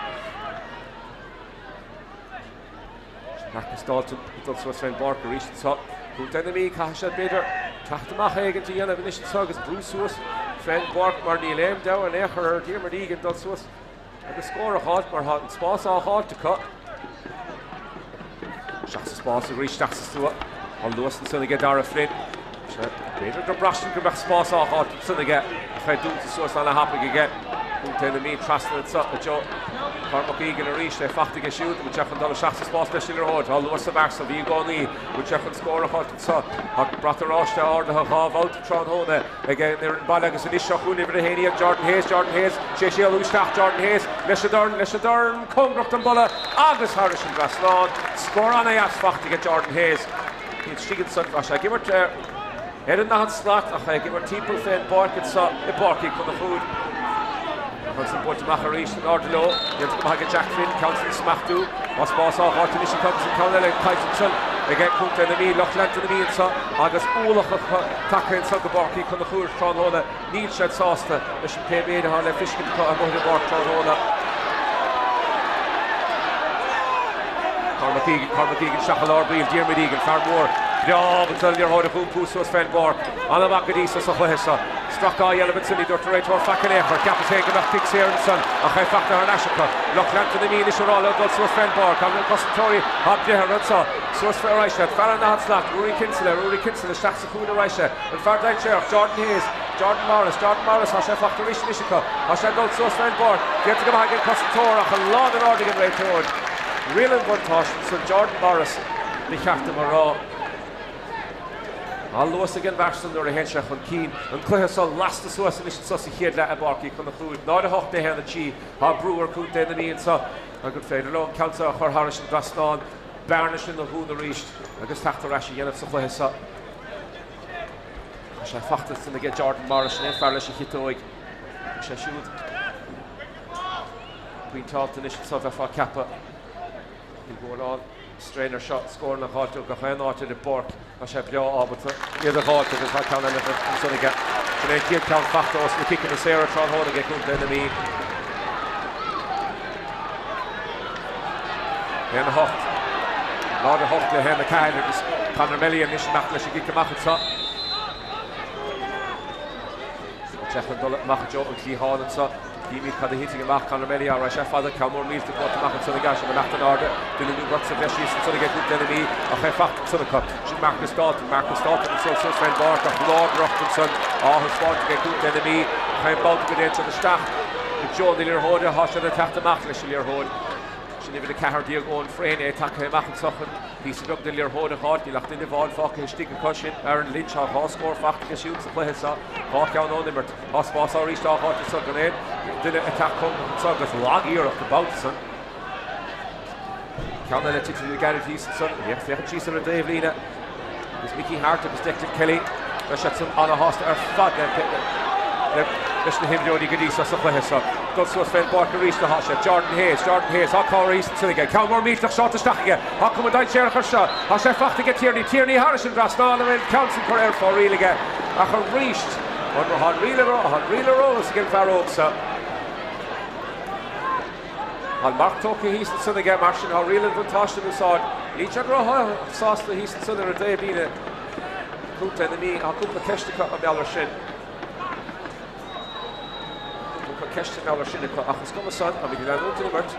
Marcus Dalton ag dul suas fén bpáirc arís anseo. Contae na Mí, caithfidh siad b'fhéidir teacht amach éigin a dhéanamh anois anseo agus brú suas fén bpáirc mar níl aon deabhadh in aon chor ar Diarmuid Egan dul suas agus scór a dh'fháilt mar tá an spás á dh'fháilt acu. Isteach sa spás arís, isteach sa stua. Tá luas ansan aige Darragh Flynn. B'fhéidir gur braistint go mbeadh spás á dh'fháilt ansan aige ach é dúnta suas ana-thapaidh aige. Contae na Mí trasna anso i dtreo Cormac Egan arís, é fachta aige siúd. Bhfuil sé chun dul isteach sa spás leis an liathróid? Tá luas sa bhfear so, bhí i gcónaí. Bhfuil sé chun scór a dh'fháilt anso? Tá brat oráiste ardaithe dhá bhabhta tráthnóna. Ag an fhoireann baile agus anois seo chugainn uimhir 11 Jordan Hayes, Jordan Hayes, sé ag séalú isteach, Jordan Hayes leis an dorn, leis an dorn, cóngarach don bpolla agus thairis an dtrasnán. Scór ana-dheas fachta aige Jordan Hayes. Iad istigh ansan, tá sé ag imirt ar an ndaichead slat ach é ag imirt timpeall fén bpáirc anso i bPáirc Uí Chonchúir. Ansan buailte amach arís in airde leo, déanta go maith aige Jack Flynn, ceann san a smachtú. Tá spás á dh'fháilt anois acu agus an ceann eile caillte ansan aige Contae na Mí, lucht leanta na Mí anso agus ualach acu tagtha anso go Páirc Uí Chonchúir tráthnóna. Níl siad sásta leis an pé méid atá le feiscint acu amuigh ar an bpáirc tráthnóna. Cormac Egan, Cormac Egan isteach i lár baill, Diarmuid Egan, fear mór breá ábalta an liathróid a dh'iompú suas fén bpáirc. An-mhaith go dtí so sa chluiche seo. Stracadh á dhéanamh ansin, ní dúirt an réiteoir faic in aon chor. Cheapas féin go mbeadh cic saor ansan ach é fachta thar n-ais acu. Lucht leanta na Mí anois ag rá leo dul suas fén bpáirc. An bhfuil cosantóirí á breith orthu anso? Suas ar aghaidh siad. Fear an daichead slat, Ruairí Kinsella, Ruairí Kinsella isteach sa chúinne ar aghaidh sé. An fear dainséarach, Jordan Hayes, Jordan Morris, Jordan Morris, tá sé fachta arís anois acu. Tá sé ag dul suas fén bpáirc. Déanta go maith ag an cosantóir ach an lámh in airde ag an réiteoir. Riail an bhuntáiste ansan, Jordan Morris, ba cheart dom a rá. Tá luas ag an bhfear san nuair a théann sé chun cinn. An cluiche seo lasta suas anois anso sa chéad leath i bPáirc Uí Chonchúir. 0-8 le 1-3. Tá brú ar Chontae na Mí anso ach an féidir leo an ceann seo a chur thairis an dtrasnán, bearna sin a dhúnadh arís agus teacht ar ais a dhéanamh sa chluiche seo. Tá sé fachta ansan aige Jordan Morris, sin é an fear leis an chiotóig. Tá sé siúd pointeálta anois anso bheifeá ag ceapadh. Níl mórán strain air seo scóranna a dh'fháilt ó gach aon áit ar an bpáirc. Tá sé breá ábalta iad a dh'fháilt agus tá ceann eile ansan aige. Sin é an chéad cheann fachta ós na ciceanna saora tráthnóna aige Contae na Mí. 1 8. 0 8 le 1 4 agus Conor Melly anois amach leis an gcic amach anseo. Sé chun dul amach i dtreo an chliatháin anseo. Címid cad a thitfidh amach, Conor Melly á raibh sé fada, ceann mór millteach buailte amach ansan aige, sin imeacht in airde, duine nó beirt sa bhreis thíos ansan aige Contae na Mí ach é fachta ansan acu. Sin Marcus Dalton, Marcus Dalton ansan suas fén bpáirc ach láidreacht ansan á thaispeáint aige Contae na Mí ach aon babhta go dtéann siad isteach i dtreo na liathróide, tá siad ag teacht amach leis an liathróid. Sin uimhir 14 Eoin Frayne, é tagtha amach anso chun píosa beag den liathróid a dh'fháilt. Níl ach duine amháin fágtha istigh acu, sin Aaron Lynch. Tá dhá scór fachta aige siúd sa chluiche seo, dhá cheann ón imirt. Tá spás arís á dh'fháilt anso gan aon duine ag teacht cóngarach anso agus lag-iarracht an babhta san. Ceann eile tite le gairid thíos ansan. Féachaint síos ar an dtaobhlíne agus Mickey Harte agus Declan Kelly. Tá siad san ana-shásta ar fad leis na himreoirí go dtí seo sa chluiche seo. Dul suas fén bpáirc arís atá sé. Jordan Hayes, Jordan Hayes, tá cabhair thíos ansin aige. Ceann mór millteach seolta isteach aige. Tá cuma dainséarach air seo. Tá sé fachta aige Tierney. Tierney thairis an dtrasnán an bhfuil ceann san curtha ar fóraoil aige. Ach arís, an riail ar eolas ag an bhfear óg seo. Tá an marc tógtha thíos ansan aige, mar sin tá riail an bhuntáiste in úsáid. Níl siad róshásta thíos ansan ar an dtaobhlíne. Contae na Mí, tá cúpla ceist acu mar gheall air sin. Cúpla ceist mar gheall air sin acu, ach is cuma san, táimid ag leanúint den imirt.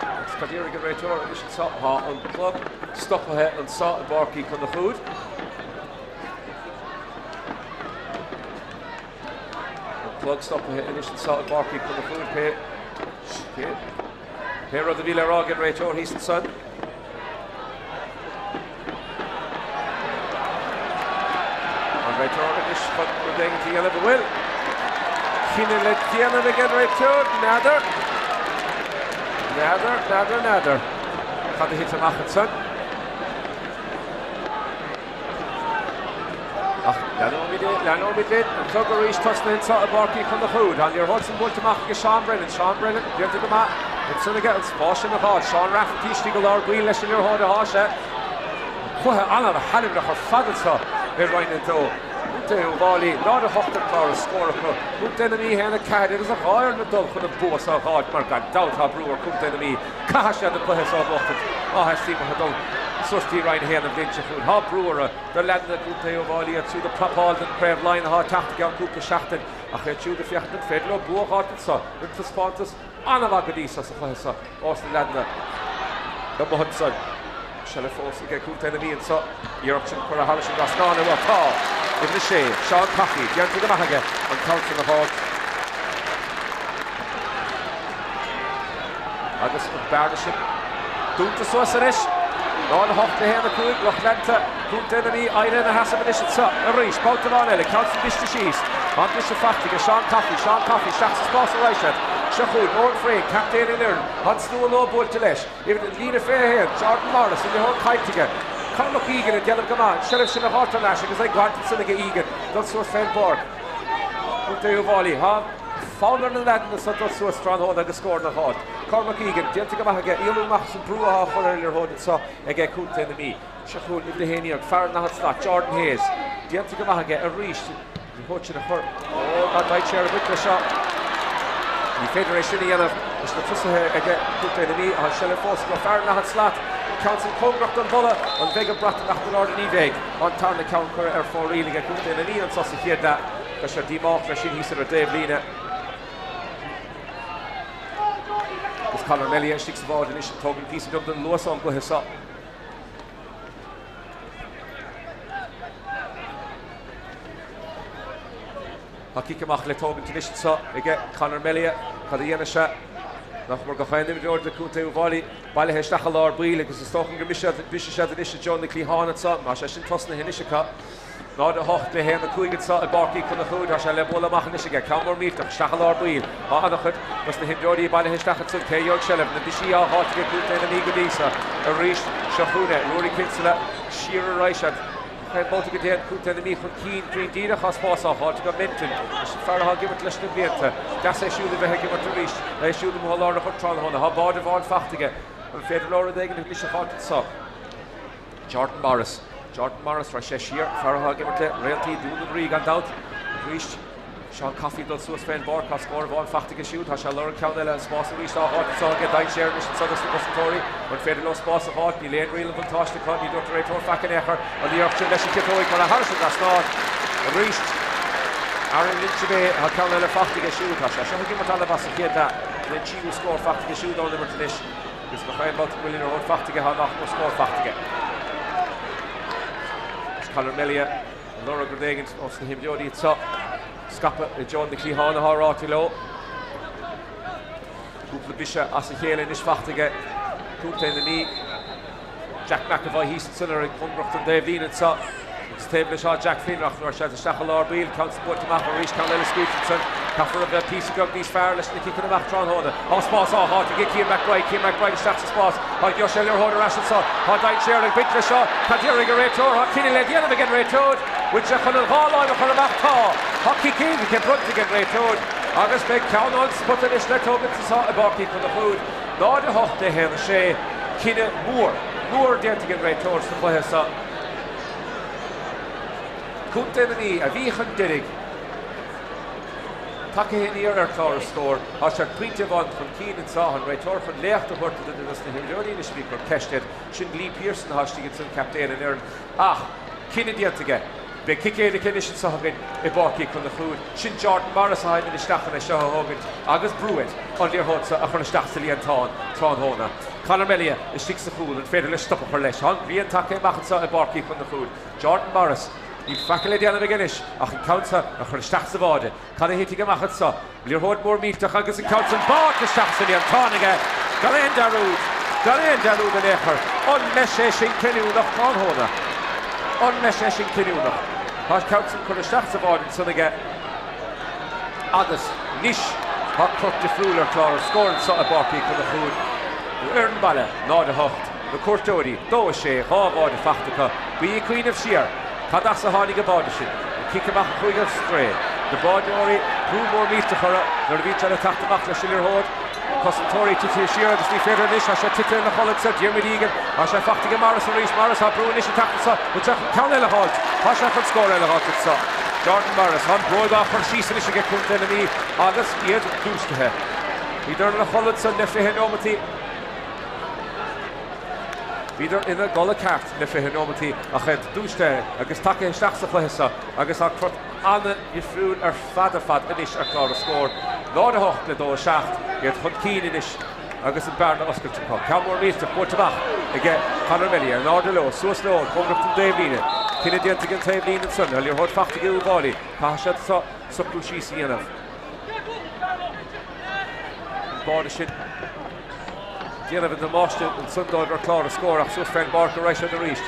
Agus cad a déarfaidh an réiteoir anois anso? Tá an clog stoptha anso i bPáirc Uí Chonchúir. An clog stoptha anois anso i bPáirc Uí Chonchúir pé pé rud a bhí le rá ag an réiteoir thíos ansan. An réiteoir anois chun rud éigin a dhéanamh an bhfuil cinneadh le déanamh ag an réiteoir? N'fheadar. N'fheadar, n'fheadar, n'fheadar. Cad a thit amach ansan? Ach leanóimid linn, an clog arís tosnaithe anseo i bPáirc Uí Chonchúir. Tá an liathróid san buailte amach ag Seán Brennan. Seán Brennan, déanta go maith. Ansan aige an spás sin a dh'fháil. Seán Rafferty istigh i lár baill leis an liathróid atá sé. Cluiche an-thaitneamhach ar fad anseo i Roinn 2. Contae Uíbh Fhailí, 0-8 ar chlár an scóir acu. Contae na Mí 1-4 agus an fhoireann ag dul chun an bua seo a dh'fháilt mar gan dabht tá brú ar Chontae na Mí. Caithfidh siad an cluiche seo a bhuachtaint má theastaíonn uathu dul suas dtí Roinn 1 an bhliain seo chugainn. Tá brú orthu do leaideanna Chontae Uíbh Fhailí iad siúd ag prapáil don Chraobh Laighean atá ag teacht i gceann cúpla seachtain ach iad siúd ag féachaint an féidir leo bua a dh'fháilt anseo. Rinne taispeántas an-mhaith go dtí seo sa chluiche seo ós na leaideanna amuigh ansan. Seilbh fós aige Contae na Mí anseo. Iarracht sin curtha thairis an dtrasnán bhuel tá. Uimhir 6, Seán Coffey, déanta go maith aige an ceann sin a dh'fháilt. Agus an bearna sin dúnta suas anois. 0-8 le 1-5, lucht leanta Chontae na Mí éirithe ina sheasamh anois anseo arís. Babhta amháin eile, ceann san briste síos. An briseadh faighte aige Seán Coffey, Seán Coffey isteach sa spás ar aghaidh siad. Seo chugainn Eoin Frayne, captaen an fhoireann. Tá an slua leo buailte leis. Uimhir líne 21, Jordan Morris, an liathróid caillte aige. Cormac Egan ag déanamh go maith, an tseilbh sin a dh'fháilt thar n-ais agus é glanta ansan aige Egan dul suas fén bpáirc. Contae Uíbh Fhailí. Tá fonn ar na leaideanna so dul suas tráthnóna agus scóranna a dh'fháilt. Cormac Egan, déanta go maith aige, éalú amach as an brú athá á chur ar an liathróid anso aige Contae na Mí. Seo chugainn uimhir 11, fear an daichead slat, Jordan Hayes. Déanta go maith aige arís. An liathróid sin a chur. Ó, tá dainséar ag baint leis seo. Ní féidir é sin a dhéanamh leis na tosaithe aige Contae na Mí. Tá an seilbh fós acu. Fear an daichead slat. An ceann sin cóngarach don bhalla. An mbeidh an brat in airde? Ní bheidh. An tarna ceann curtha ar fóraoil aige Contae na Mí anso sa chéad leath. Beidh siad díomách leis sin thíos ar an dtaobhlíne. Agus Conor Melia istigh sa bháide anois ag tógaint píosa beag den luas ón gcluiche seo. Tá cic amach le tógaint anois anseo aige Conor Melia. Cad a dhéanfaidh sé? Nach mór gach aon imreoir de Chontae Uíbh Fhailí bailithe isteach i lár baill agus is dócha go mbrisfidh siad anois i dtreo na cliatháin anseo. Tá sé sin tosnaithe anois acu. 0-8 le 1-5 anseo i bPáirc Uí Chonchúir. Tá sé le bualadh amach anois aige. Ceann mór millteach isteach i lár baill. Tá an-chuid dos na himreoirí bailithe isteach ansan. Cé a gheobhaidh seilbh? Na bisí á dh'fháilt aige Contae na Mí go dtí seo. Arís seo chugainn é. Ruairí Kinsella siar ar aghaidh siad. Chaon babhta go dtéann Contae na Mí chun cinn cruinn díreach tá spás á dh'fháilt acu Menton. Leis an fear atá ag imirt leis na blianta. Deas é siúd a bheith ag imirt arís. É siúd amuigh i lár an ghoirt tráthnóna. Tá báide amháin faighte aige. An féidir leo rud éigin anois a dh'fháilt anso? Jordan Morris. Jordan Morris, rachaidh sé siar, fear atá ag imirt le Réaltaí Dún an Rí gan dabht. Arís, Seán Coffey ag dul suas fén bpáirc, tá scór amháin faighte aige siúd, tá sé ag lorg ceann eile, an spás arís á dh'fháilt anso aige, dainséar anois anso dos na cosantóirí, an féidir leo spás a dh'fháilt, níl aon riail an bhuntáiste acu, ní dúirt an réiteoir faic in aon chor, an iarracht sin leis an chiotóig curtha thairis an dtrasnán arís. Aaron Lynch ab é, tá ceann eile faighte aige siúd, tá sé seo ag imirt an-mhaith sa chéad leath, an tríú scór faighte aige siúd ón imirt anois. Agus gach aon bhabhta go bhfuil liathróid faighte aige tá nach mór scór faighte aige. Is Conor Melia ag lorg rud éigin ós na himreoirí anseo. Scaipeadh i dtreo na cliatháin atá ráite leo. Cúpla bise as a chéile anois faighte aige Contae na Mí. Jack McEvoy thíos ansin ar cóngarach don dtaobhlíne anseo. Agus taobh leis seo Jack Flynn ach nuair siad isteach i lár baill, ceann san buailte amach arís, ceann eile scaoilte ansin. Caithfear a bheith píosa beag níos fearr leis na ciceanna amach tráthnóna. Tá spás á fháilt ag Cian McBride, Cian McBride isteach sa spás. Tá gheobhaidh sé liathróid ar ais anseo. Tá dainséar ag baint leis seo. Cad déarfaidh an réiteoir? Tá cinneadh le déanamh ag an réiteoir. Bhfuil sé chun an dhá láimh a chur amach? Tá. Tá cic éirice bronnta ag an réiteoir agus beidh ceann ón spota anois le tógaint anseo i bPáirc Uí Chonchúir. 0, 8 le 1, 6. Cinneadh mór, mór déanta ag an réiteoir sa chluiche seo. Contae na Mí a bhí chun deiridh. Tagtha aniar ar chlár an scóir, tá siad pointe amháin chun cinn anseo. An réiteoir chun léacht a thabhairt do duine dos na himreoirí anois a bhí ag cur ceist air. Sin Lee Pearson atá istigh ansan, captaen an fhoireann. Ach cinneadh déanta aige. Beidh cic éirice anois anseo againn i bPáirc Uí Chonchúir. Sin Jordan Morris atá imithe isteach chun é seo a thógaint agus brú air an liathróid seo a chur isteach sa líontán tráthnóna. Conor Melia istigh sa chúl, an féidir leis stop a chur leis? Tá an ghrian tagtha amach anseo i bPáirc Uí Chonchúir. Jordan Morris, níl faic le déanamh aige anois ach an ceann seo a chur isteach sa bháide. Cad a thitfidh amach anseo? Liathróid mór millteach agus an ceann san báite isteach sa líontán aige gan aon dearúd, gan aon dearúd in aon chor. An mbeidh sé sin cinniúnach tráthnóna? An mbeidh sé sin cinniúnach? Tá an ceann san curtha isteach sa bháide ansan aige agus anois tá crot difriúil ar chlár an scóir anseo i bPáirc Uí Chonchúir. Foireann baile, 0-8, na cuairteoirí, 2-6, dhá bháide faighte acu. Bí ag cuimhneamh siar. Cad as a tháinig an báide sin? An cic amach a chuaigh ar strae. Na báideoirí, brú mór millteach orthu nuair a bhíonn siad ag teacht amach leis an liathróid. Cosantóirí tite siar agus ní féidir anois, tá sé tite ina chodladh anso, Diarmuid Egan, tá sé fachta aige Morris arís, Morris tá brú anois ag teacht anso, bhfuil sé chun ceann eile a dh'fháilt? Tá sé chun scór eile a dh'fháilt anso. Jordan Morris, tá an bróig á chur síos anois aige Contae na Mí agus iad dúisithe. Bhíodar ina chodladh ansan le 20 neomataí. Bhíodar ina gcodladh ceart le 20 neomataí ach iad dúisithe agus tagtha isteach sa chluiche seo agus tá crot an-dhifriúil ar fad ar fad anois ar chlár na scór, 0-8 le 2-7, iad chun cinn anois agus an bearna oscailte acu. Ceann mór millteach buailte amach aige Conor Melly, in airde leo, suas leo, cóngarach don dtaobhlíne. Cinneadh déanta ag an taobhlíne ansan, an liathróid fachta ag Uíbh Fhailí, caithfidh siad socrú síos a dhéanamh. An báide sin ag déanamh an damáiste ansan dóibh ar chlár na scór ach suas fén bpáirc a raghaidh siad arís.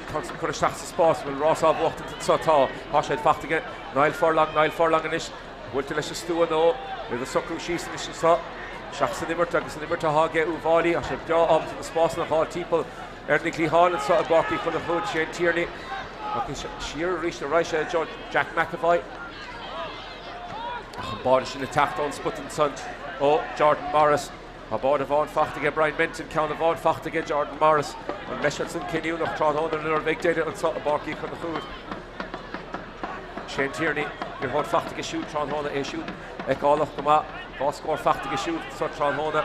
Tá cur isteach sa spás, bhfuil rás á bhuachtaint anso? Tá. Tá sé fachta aige Niall Furlong, Niall Furlong anois buailte leis an stua nó iad ag socrú síos anois anso. Isteach san imirt agus an imirt atá aige Uíbh Fhailí. Tá sé breá ábalta na spásanna a fháil timpeall ar na cliatháin anso i bPáirc Uí Chonchúir. Shane Tierney ach siar arís a raghaidh sé i dtreo Jack McEvoy. Ach an báide sin ag teacht ón spota ansan ó Jordan Morris. Tá báide amháin fachta aige Brian Menton, ceann amháin fachta aige Jordan Morris. An mbeidh siad san cinniúnach tráthnóna nuair a bheidh deireadh anso i bPáirc Uí Chonchúir? Shane Tierney, liathróid fachta aige siúd tráthnóna, é siúd fheiceálach go maith. 2 scór fachta aige siúd anso tráthnóna.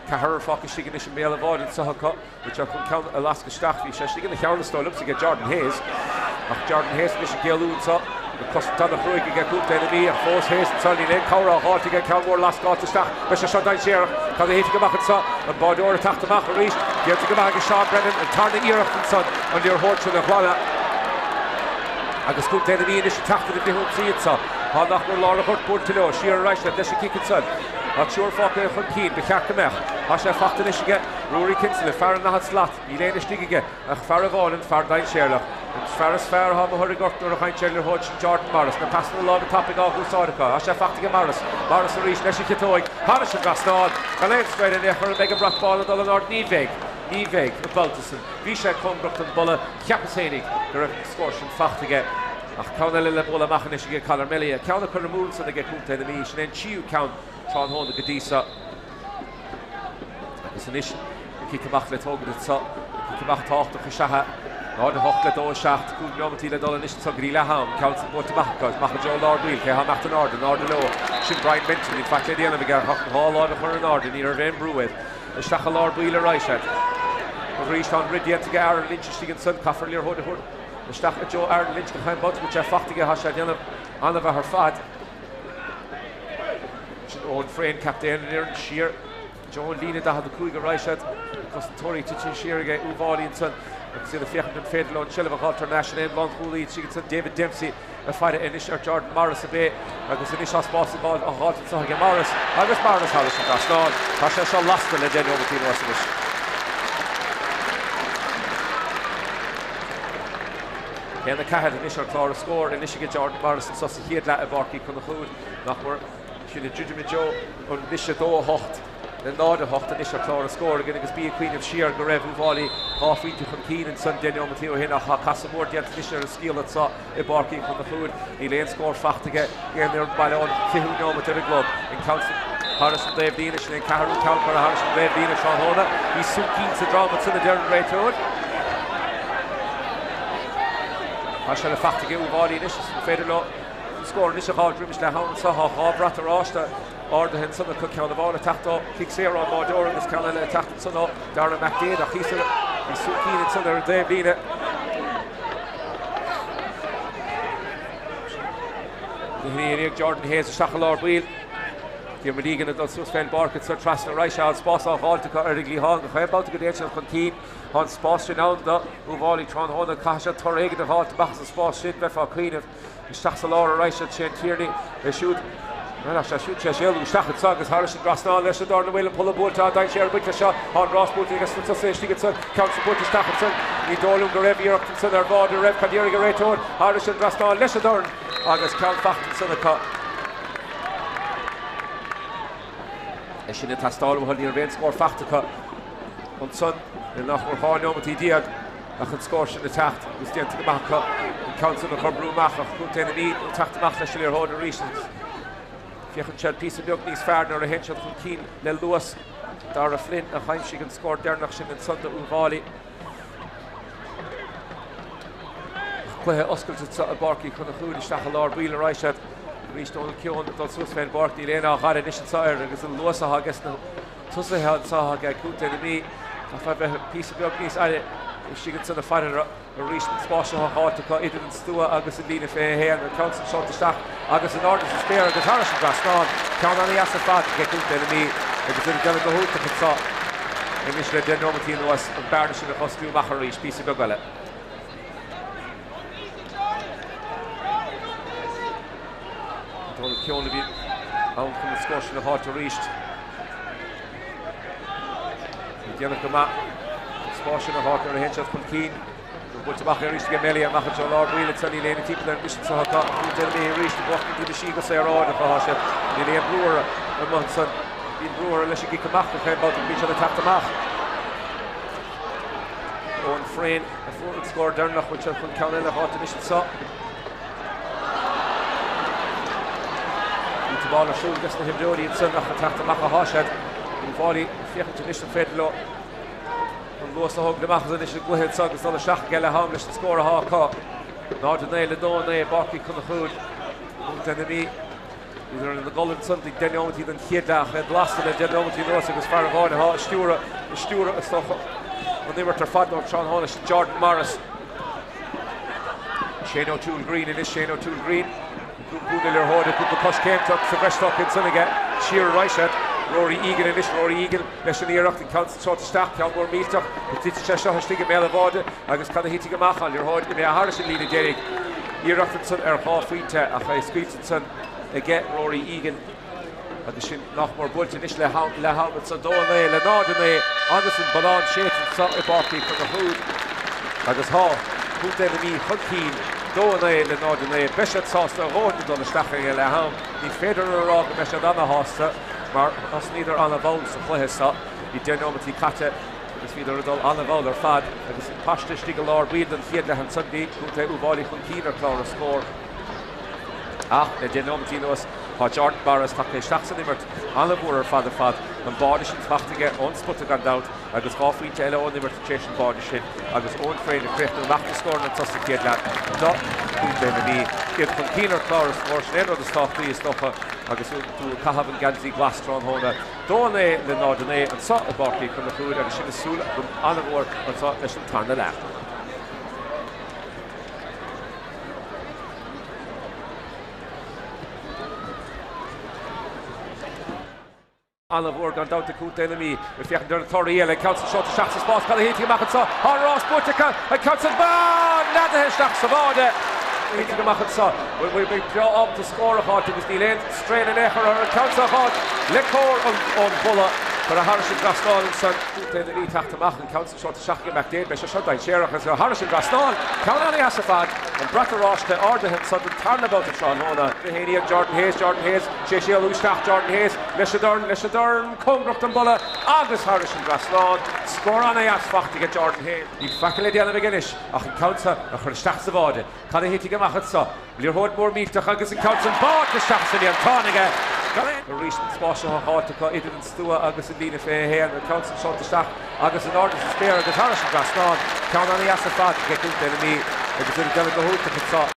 Ceathrar fágtha istigh anois i mbéal an bháid anso acu. Bhí sé chun ceann a lascadh isteach. Bhí sé istigh ina cheann is dóigh liomsa aige Jordan Hayes. Ach Jordan Hayes anois ag éalú anso. An cosaint an-chruaidh aige contae na Mí ach fós Hayes anso. Níl aon cabhair á dh'fháilt aige. Ceann mór lascáilte isteach. Beidh sé seo dainséarach. Cad a thitfidh amach anso? An báideoir ag teacht amach arís. Déanta go maith aige Seán Brennan. An tarna iarracht ansan an liathróid sin a ghlanadh. Agus contae na Mí anois ag teacht ina bhfrithionsaí anso. Tá nach mór lár an ghoirt buailte leo. Siar ar ais leis an cic ansan. Tá triúr fágtha chun cinn. Ba cheart go mbeadh. Tá sé fachta anois aige. Ruairí Kinsella, fear an daichead slat, níl éinne istigh aige ach fear amháin, an fear dainséarach. An fear is fearr atá amuigh ar an ngort nuair a fhaigheann sé an liathróid sin Jordan Morris. Na pasanna láimhe tapaidh á dh'úsáid acu. Tá sé fachta aige Morris. Morris arís leis an chiotóig. Thairis an dtrasnán. Gan aon stró in aon chor an mbeidh an brat bán ag dul in airde? Ní bheidh. Ní bheidh. An babhta san. Bhí sé cóngarach don bpolla. Cheapas fhéinig go raibh an scór sin fachta aige. Ach ceann eile le bualadh amach anois aige Conor Melly. Ceann curtha amú ansan aige Contae na Mí. Sin é an tríú ceann tráthnóna go dtí seo. Agus anois an cic amach le tógaint anso. An cic amach tábhachtach is ea é. 0-8 le 2-7. 5 neomataí le dul anois anso go dtí leath am. Ceann san buailte amach acu. Amach i dtreo lár baill. Cé atá ag imeacht in airde? In airde leo. Sin Brian Menton. Níl faic le déanamh aige ach an dhá láimh a chur in airde. Ní raibh aon brú air. Isteach i lár baill ar aghaidh siad. Arís tá an rith déanta aige Aaron Lynch istigh ansan. Caithfear liathróid a thabhairt isteach i dtreo Aaron Lynch go chaon babhta go bhfuil sé fachta aige. Tá sé ag déanamh an-mhaith ar fad. Sin Eoin Frayne, captaen an fhoireann, siar i dtreo an líne 45 ar aghaidh siad. Na cosantóirí tite siar ag Uíbh Fhailí ansan agus iad ag féachaint an féidir leo an tseilbh a dh'fháilt thar n-ais. Sin é an lánchúlaí istigh ansan, David Dempsey, ag faire anois ar Jordan Morris ab é agus anois tá spás á dh'fháilt anso aige Morris agus Morris thairis an dtrasnán. Tá sé seo lasta le deich neomataí anuas anois. 1-4 anois ar chlár na scór anois aige Jordan Morris anso sa chéad leath i bPáirc Uí Chonchúir. Nach mór sin ag druidim i dtreo anois 2-8 le 0-8 anois ar chlár na scór againn agus bí ag cuimhneamh siar go raibh Uíbh Fhailí dhá phointe chun cinn ansan deich neomataí ó shin ach tá casadh mór déanta anois ar an scéal anso i bPáirc Uí Chonchúir. Níl aon scór fachta aige aon fhoireann baile ón 20ú neomat ar an gclog. An ceann san thairis an dtaobhlíne, sin é an ceathrú ceann curtha thairis an dtaobhlíne tráthnóna. Bhí súicín sa dráma ansan a deir an réiteoir. Tá sé le fachta aige Uíbh Fhailí anois, is féidir leo an scór anois a dh'fháilt roimis leath am anso. Tá dhá bhrat oráiste ardaithe ansan acu, ceann amháin ag teacht ó chic saor ón mbáideoir agus ceann eile ag teacht ansan ó Darragh McDaid ach thíos ar bhí súicín ansan ar an dtaobhlíne. Ní Jordan Hayes isteach i lár baill. Diarmuid Egan ag dul suas fén bpáirc anso trasna ar aghaidh sé an spás á dh'fháilt acu ar an gcliathán go chaon babhta go dtéann siad chun cinn. Tá an spás sin ann do Uíbh Fhailí tráthnóna. Caithfidh siad toradh éigin a dh'fháilt amach as an spás sin, bheifeá ag cuimhneamh. Isteach sa lár ar aghaidh siad Shane Tierney é siúd. Bhuel, ach sé siúd sé éalú isteach anso agus thairis an dtrasnán leis an dorn an bhfuil an polla buailte á dainséar ag baint leis seo. Tá an rás buailte aige sna tosaithe istigh ansan. Ceann san buailte isteach ansan. Ní dóigh liom go raibh iarracht ansan ar bháide raibh cad iarraidh an réiteoir thairis an dtrasnán leis an dorn agus ceann fachta ansan acu. É sin ag teastáil uathu ní raibh aon scór fachta acu ansan le nach mór 12 neomataí. Ach an scór sin ag teacht agus déanta go maith acu an ceann san a chur brú amach ach Contae na Mí ag teacht amach leis an liathróid arís agus. Féachann siad píosa beag níos fearr nuair a théann siad chun cinn le luas. Darragh Flynn a d'aimsigh an scór deireanach sin ansan do Uíbh Fhailí. Cluiche oscailte anseo i bPáirc Uí Chonchúir isteach i lár baill ar aghaidh siad. Arís Donal Keohane ag dul suas fén bpáirc, níl aon áth ghaire anois anseo air agus an luas atá aige sna tosaithe anseo ag Contae na Mí. Caithfear bheith píosa beag níos aire istigh ansan ag faire orthu. Arís an spás seo á fháilt acu idir an stua agus an líne 21, an ceann san seolta isteach agus in airde sa spéir agus thairis an dtrasnán. Ceann ana-dheas ar fad ag Contae na Mí agus iad ag déanamh go hiontach anseo anois le 10 nóimeataí anuas an bearna sin a dh'osclú amach arís píosa beag eile. Donal Keohane a bhí ann chun an scór sin a dh'fháilt arís. Ag déanamh go maith an spás sin a fháilt nuair a théann siad chun cinn. Buailte amach arís ag Melia amach anseo lár baill ansan níl éinne timpeall ar an misean seo acu. Contae na Mí arís ag buachtaint taobh istigh go saoráideach atá siad. Níl aon bhrú orthu amuigh ansan. Bíonn brú orthu leis an gcic amach gach aon babhta go mbíonn siad ag teacht amach. Eoin Frayne a fuair an scór deireanach bhfuil siad chun ceann eile a dh'fháilt anois anseo. Bhí tiomáil ar siúl ages na himreoirí ansan ach ag teacht amach athá siad. Uíbh Fhailí ag féachaint anois an féidir leo an luas a thógaint amach as anois an gcluiche anseo agus dul isteach aige leath am leis an scór athá acu. 0-9 le 2-9 i bPáirc Uí Chonchúir, Contae na Mí. Bhíodar ina gcodladh ansan ag 10 neomatí den chéad leath, iad lasta le 10 neomatí anuas agus fear amháin athá ag stiúradh, ag stiúradh is dócha, an imirt ar fad ón tráthnóna sin, Jordan Morris. Shane O'Toole Green anois, Shane O'Toole Green, ag iompú na liathróide, cúpla coiscéim tugtha sa bhreis tugtha ansan aige, siar ar aghaidh siad. Rory Egan anois, Rory Egan leis an iarracht, an ceann san seolta isteach, ceann mór millteach, titeann sé seo istigh i mbéal an bháide agus cad a thitfidh amach, an liathróid imithe thairis an líne deiridh. Iarracht ansan ar dhá phointe ach é scaoilte ansan aige Rory Egan agus sin nach mór buailte anois le ham anso 2-9 le 0-9 agus an ballán séidte anso i bPáirc Uí Chonchúir agus tá Contae na Mí chun cinn 2-9 le 0-9. Beidh siad sásta a dhóthain ag dul isteach ag leath am. Ní féidir a rá go mbeidh siad ana-shásta mar thosnaíodar ana-mhall sa chluiche seo. Bhí 10 nóimeataí caite agus bhíodar ag dul ana-mhall ar fad agus an paiste istigh i lár baill don chéad leath ansan bhí Contae Uíbh Fhailí chun cinn ar chlár na scór. Ach le 10 nóimeataí anuas tá Jordan Morris tagtha isteach san imirt an-mhór ar fad ar fad. An báide sin faighte aige ón spota gan dabht agus dhá phointe eile ón imirt tar éis an báide sin agus Eoin Frayne ag críochnú amach na scóranna anso sa chéad leath do Chontae na Mí. Iad chun cinn ar chlár an scóir, sin é an rud is tábhachtaí is dócha agus tú ag caitheamh an geansaí glas tráthnóna. 2-9 le 0-9 anso i bPáirc Uí Chonchúir agus sinn ag súil go an-mhór anso leis an tarna leath. An-mhór gan dabht ag Contae na Mí. Ag féachaint ar na torthaí eile, an ceann san seolta isteach sa spás, cad a thitfidh amach anseo? Tá an rás buaite acu, an ceann san neadaithe isteach sa bháide. Thitfidh amach anseo. Bhfuil beidh breá ábalta scór a dh'fháilt agus níl aon strain in aon chor orthu an ceann seo a dh'fháilt le cóir ón bpolla. Curtha thairis an dtrasnán ansan. Contae na Mí teacht amach, an ceann san seolta isteach ag McDaid, beidh sé seo dainséarach agus thairis an dtrasnán. Ceann an-dheas ar fad. An brat oráiste ardaithe anso don tarna babhta tráthnóna. Iad Jordan Hayes, Jordan Hayes, sé éalú isteach Jordan Hayes leis an dorn, leis an dorn, cóngarach don bpolla agus thairis an dtrasnán. Scór an-dheas faighte aige Jordan Hayes. Níl faic le déanamh aige anois ach an ceann seo a chur isteach sa bháide. Cad a thitfidh amach anso? Liathróid mór millteach agus an ceann san báite isteach sa líontán aige. Gan aon. Arís an spás seo á dh'fháilt acu idir an stua agus an líne 21, an ceann san seolta isteach agus in airde sa spéir agus thairis an dtrasnán. Ceann an-dheas ar fad ag Contae na Mí agus iad ag déanamh go hiontach anso.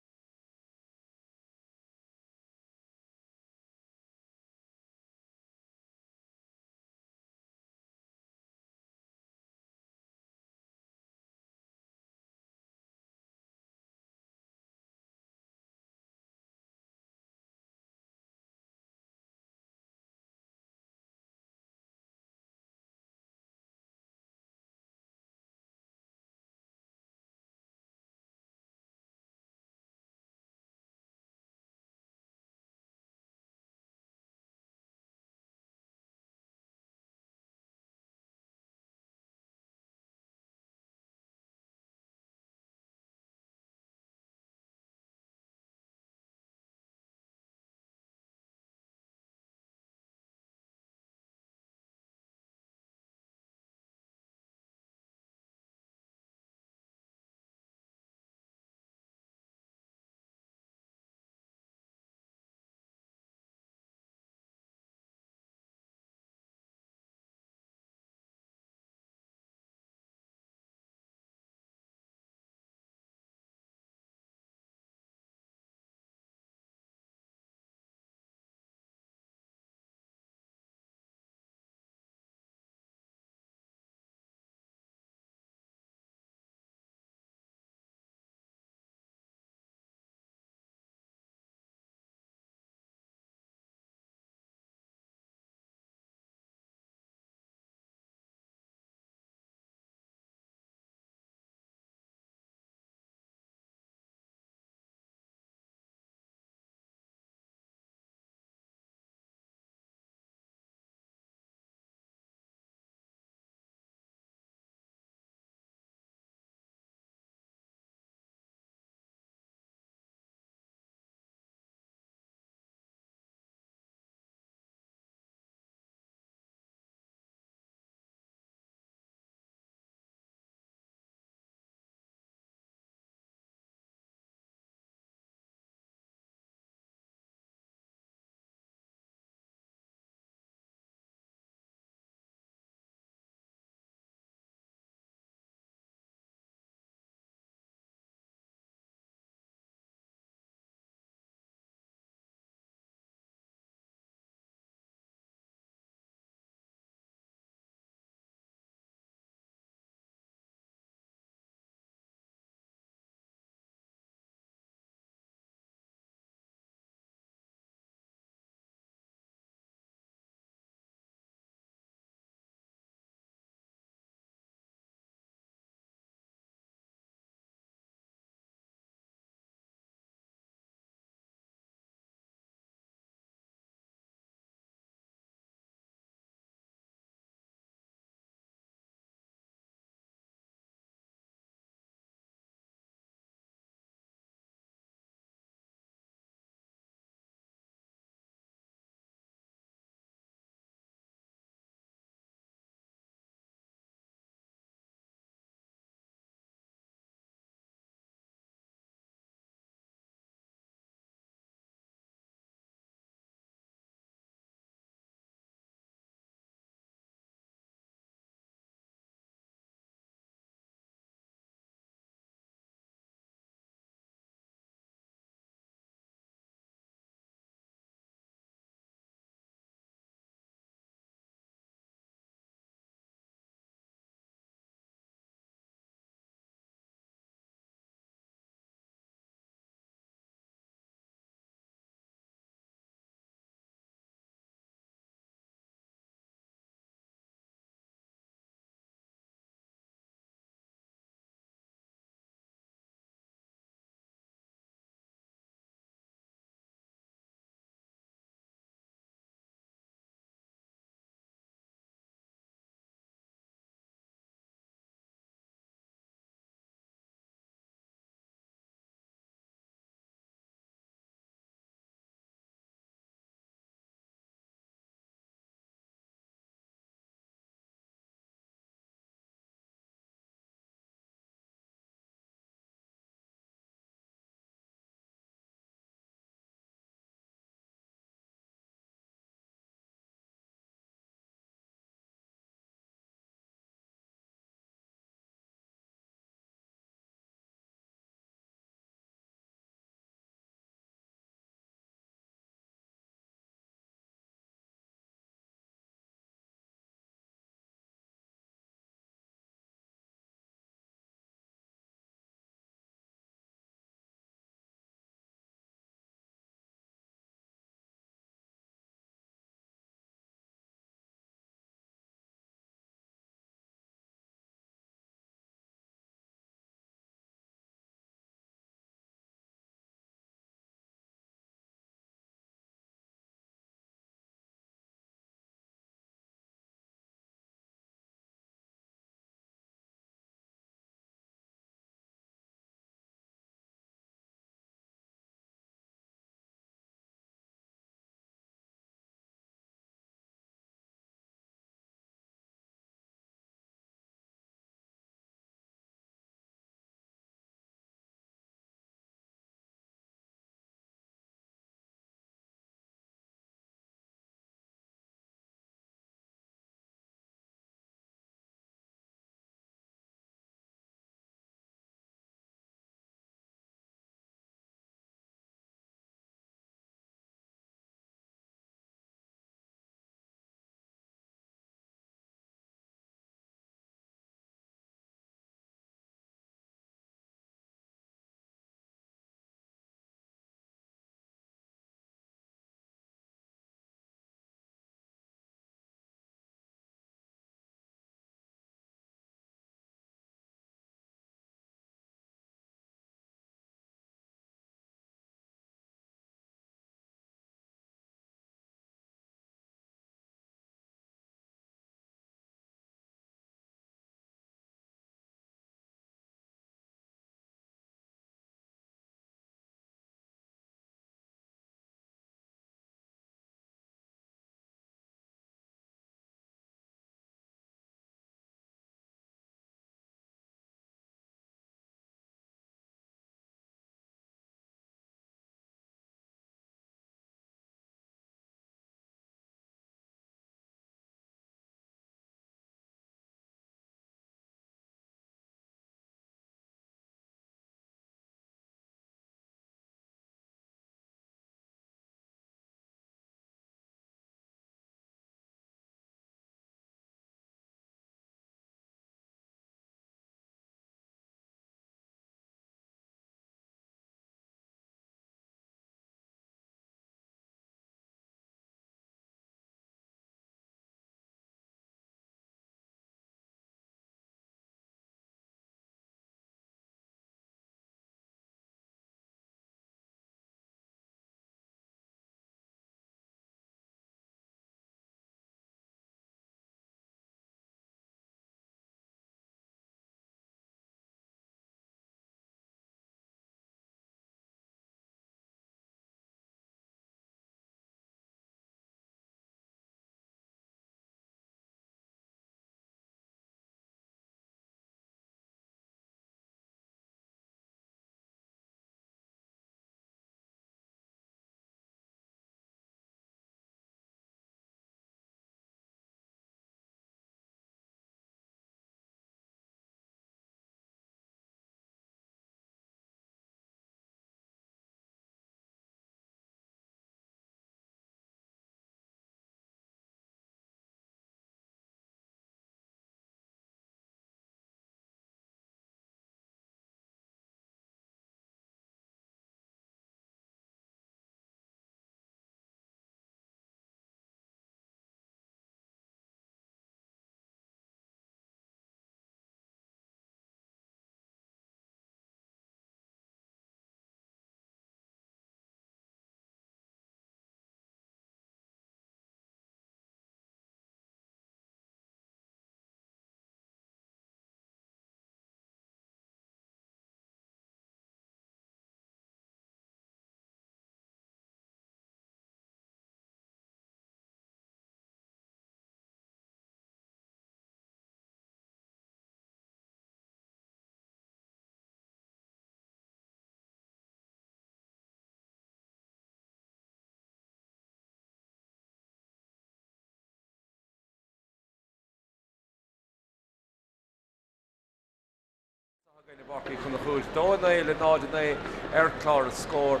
Páirc Uí Chonchúir, 2, 9 le 0, 9 ar chlár an scóir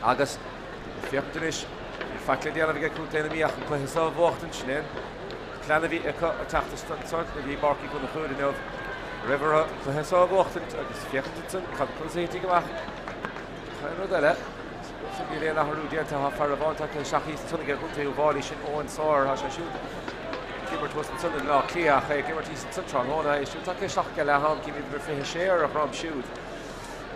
agus féachaint anois, níl faic le déanamh aige Contae na Mí ach an cluiche seo a bhuachtaint, sin é an plean a bhí acu ag teacht isteach go dtí Páirc Uí Chonchúir inniu roimh orthu an cluiche seo a bhuachtaint agus féachaint ansin cad conas a thitfidh amach aon rud eile. Níl aon athrú déanta, tá fear amháin tagtha isteach thíos ansan aige Contae Uíbh Fhailí, sin Eoin Sawyer, tá sé siúd ag imirt thuas ansan i mBleá Cliath ach é ag imirt thíos ansan tráthnóna, é siúd tagtha isteach ag leath am, cím uimhir 26 ar a dhroim siúd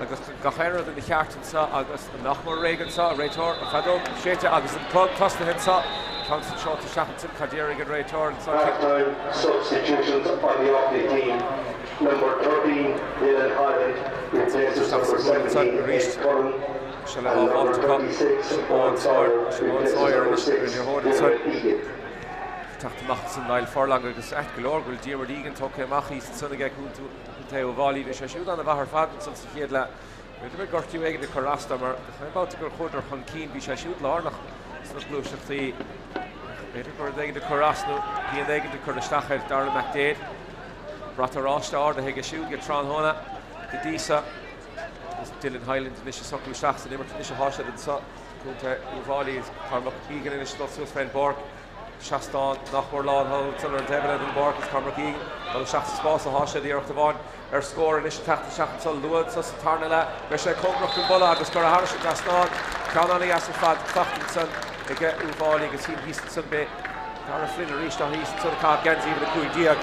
agus gach aon rud ina cheart anseo agus nach mór réidh anseo, an réiteoir, an feadóg séidte agus an clog tosnaithe anseo, ceann san seolta isteach ansin, cad déarfaidh an réiteoir anseo? Half-time substitutions on the Offaly team, number 13 Dylan Hyland replaces number 17 Ed Cullen and number 36 Eoin Sawyer replaces number 6 Diarmuid Egan. Teacht amach ansan Niall Furlong agus ait go leor go bhfuil Diarmuid Egan tógtha amach thíos ansan aige Contae Uíbh Fhailí. Bhí sé siúd an-mhaith ar fad ansan sa chéad leath. B'fhéidir go bhfuil gortú éigin ag cur as dó mar an babhta gur chuadar chun cinn bhí sé siúd lárnach sna gluaiseachtaí. B'fhéidir go raibh rud éigin ag cur as nó pian éigin ag cur isteach air Darragh McDaid. Brat oráiste ardaithe aige siúd go tráthnóna go dtí seo. Is Dylan Hyland anois ag socrú isteach san imirt anois atá siad anseo. Contae Uíbh Fhailí is Cormac Egan anois ag dul suas fén bpáirc. Seastán nach mór lán thall ansan ar an taobh eile den bpáirc is Cormac Egan ag dul isteach sa spás atá siad iarracht amháin ar scór anois ag teacht isteach anseo luath anseo sa tarna leath. Beidh sé cóngarach don bpolla agus curtha thairis an trasnán. Ceann an-dheas ar fad fachta ansan aige Uíbh Fhailí agus thíos ansan beidh Darragh Flynn arís tá thíos ansan ag caitheamh geansaí uimhir 15.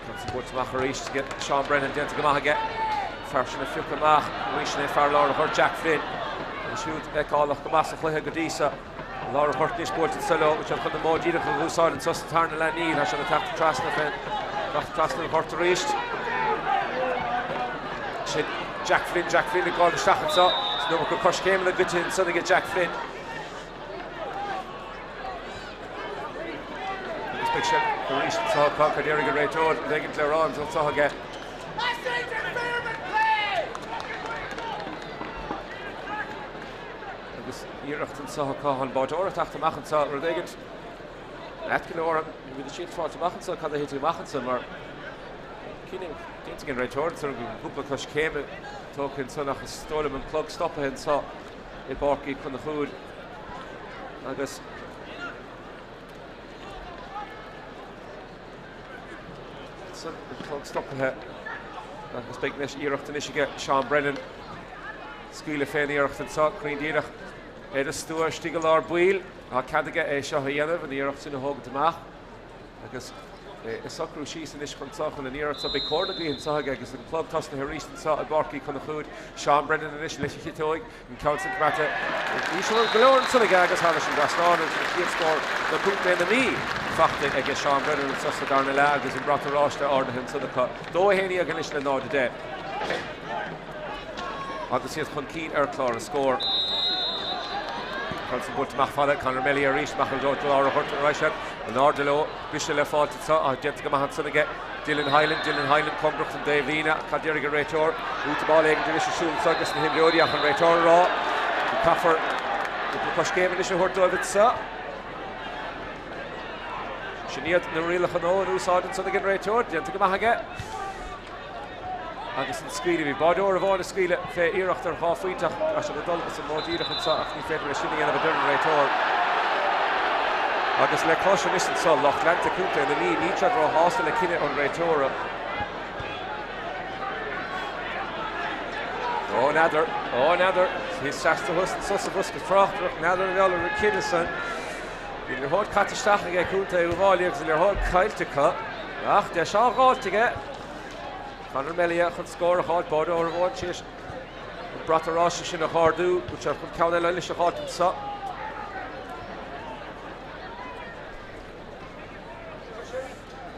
Ceann buailte amach arís aige Seán Brennan déanta go maith aige. Fear sin a phiocadh amach arís sin é fear lár an ghoirt Jack Flynn. É siúd feiceálach go maith sa chluiche go dtí seo. Lár an ghoirt anois buailte anso leo, bhfuil siad chun an modh díreach a úsáid anseo sa tarna leath níl, tá siad ag teacht trasna fén teacht trasna an ghort arís. Sin Jack Flynn, Jack Flynn ag gabháil isteach anseo. Is an iomarca coiscéimeanna goite ansan aige Jack Flynn. Agus beidh sé arís anseo acu, cad déarfaidh an réiteoir, rud éigin le rá anseo aige. Agus iarracht anseo acu an báideoir ag teacht amach anseo, rud éigin ait go leor, bhí siad fáilte amach anseo, cad a thit amach anseo mar cinneadh déanta ag an réiteoir anseo go cúpla coiscéim tógtha ansan ach is dóigh liom an clog stoptha anseo i bPáirc Uí Chonchúir agus an clog stoptha agus beidh anois iarracht anois aige Seán Brennan scaoileadh fén iarracht anseo, cruinn díreach ar an stua istigh i lár baill. Tá cead aige é seo a dhéanamh, an iarracht sin a thógaint amach. Agus é ag socrú síos anois chun seo, chun an iarracht seo, beidh cóir na gaoithe anseo aige agus an clog tosnaithe arís anseo i bPáirc Uí Chonchúir. Seán Brennan anois leis an chiotóig, an ceann sin coimeádta íseal go leor ansan aige agus thairis an dtrasnán agus an chéad scór do Chontae na Mí fachta aige Seán Brennan anseo sa darna leath agus an brat oráiste ardaithe ansan acu. 2-11 anois le 0-10. Agus iad chun cinn ar chlár an scóir. Ceann san buailte amach fada, Conor Melly arís amach i dtreo lár an ghoirt an raibh siad in airde leo. Briseadh le fáilt anseo ach déanta go maith ansan aige Dylan Hyland. Dylan Hyland cóngarach don dtaobh líne ach cad déarfaidh an réiteoir? Útamáil éigin anois ar siúl anseo aige na himreoirí ach an réiteoir ag rá go caithfear cúpla coiscéim anois a thabhairt dóibh anseo. Sin iad na rialacha nua in úsáid ansan ag an réiteoir. Déanta go maith aige. Agus an scaoileadh, bhí báideoir amháin ag scaoileadh fé iarracht ar dhá phointe ach tá siad ag dul as an modh díreach anseo ach ní féidir é sin a dhéanamh a deir an réiteoir. Agus le clois anois anseo, lucht leanta Contae na Mí, níl siad róshásta le cinneadh an réiteora. Ó, n'fheadar, ó, n'fheadar, thíos seasta thuas anseo sa bhosca tráchtaireachta, n'fheadar an bhfuil an cinneadh san. Bhí an liathróid caite isteach aige Contae Uíbh Fhailí agus an liathróid caillte acu. Ach deis á dh'fháilt aige Conor Melia chun scór a dh'fháilt, báideoir amháin tar éis an brat oráiste sin a dh'ardú, bhfuil sé chun ceann eile anois a dh'fháilt anseo.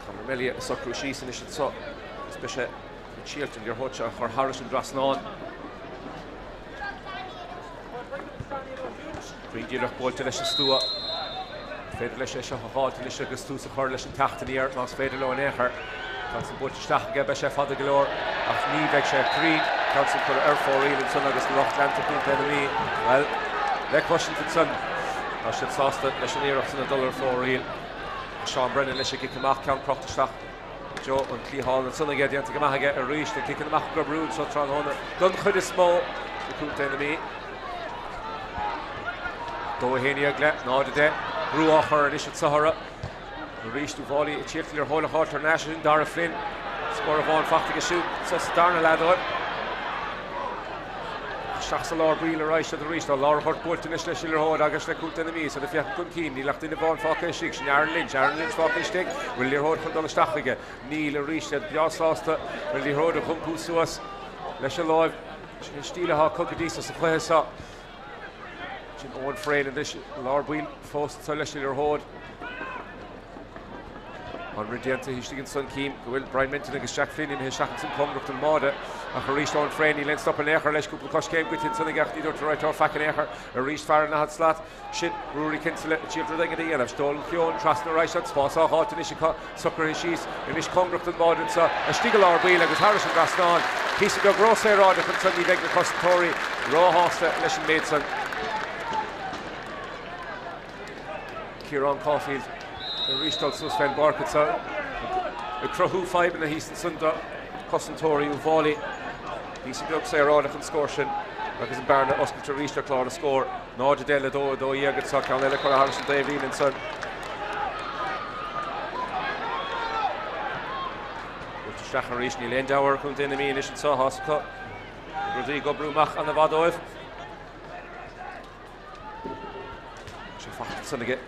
Conor Melia ag socrú síos anois anseo agus beidh sé ag triailt an liathróid seo a chur thairis an dtrasnán. Cruinn díreach buailte leis an stua. Féidir leis é seo a dh'fháilt anois agus tús a chur leis an teacht aniar más féidir leo in aon chor. Ceann san buailte isteach aige, beidh sé fada go leor ach ní bheidh sé cruinn. Ceann san curtha ar fóraoil ansan agus lucht leanta Chontae na Mí, bhuel, le cloisint ansan, tá siad sásta leis an iarracht san ag dul ar fóraoil. Seán Brennan leis an gcic amach, ceann crochta isteach. Joe an cliathán ansan aige, déanta go maith aige arís, na ciceanna amach ag oibriú anseo tráthnóna don chuid is mó do Chontae na Mí. 2 11 le 0 10. Brú á chur anois anso orthu. Arís Uíbh Fhailí ag tíocht an liathróid a fháilt thar n-ais sin Darragh Flynn. Scór amháin fachta aige siúd sa darna leath dóibh. Isteach sa lár baill ar aghaidh siad arís. Tá lár an ghoirt buailte anois leis an liathróid agus le Contae na Mí. Is iad ag féachaint chun cinn. Níl ach duine amháin fágtha istigh. Sin Aaron Lynch. Aaron Lynch fágtha istigh. Bhfuil liathróid chun dul isteach aige? Níl. Arís iad breá sásta an liathróid a dh'iompú suas leis an láimh. Sin an stíl atá acu go dtí so sa chluiche seo. Sin Owen Frayne anois lár baill fós anseo leis an liathróid. An rud déanta istigh ansan cím go bhfuil Brian Minton agus Jack Flynn imithe isteach ansan cóngarach don mbáide ach arís Owen Frayne níl aon stop in aon chor leis cúpla coiscéim goite ansan aige ach ní dúirt an réiteoir faic in aon chor arís fear an daichead slat sin Ruairí Kinsella ag triail rud éigin a dhéanamh. Donal Keohane trasna ar aghaidh an spás á dh'fháilt anois acu socraithe síos anois cóngarach don mbáide anseo istigh i lár baill agus thairis an dtrasnán. Píosa beag rósaoráideach ansan ní bheidh na cosantóirí róshásta leis an méid san. Ciarán Caulfield arís dul suas fén bpáirc anseo ag cruthú fadhbanna thíos ansan do chosantóirí Uíbh Fhailí. Píosa beag saoráideach an scór sin agus an bearna oscailte arís ar chlár na scór. 0-10 le 2 12 anseo, ceann eile curtha thairis an dtaobhlíne ansan. Buailte isteach arís, níl aon deabhadh ar Chontae na Mí anois anseo, tá's acu rudaí ag oibriú amach ana-mhaith dóibh. Sé fachta ansan aige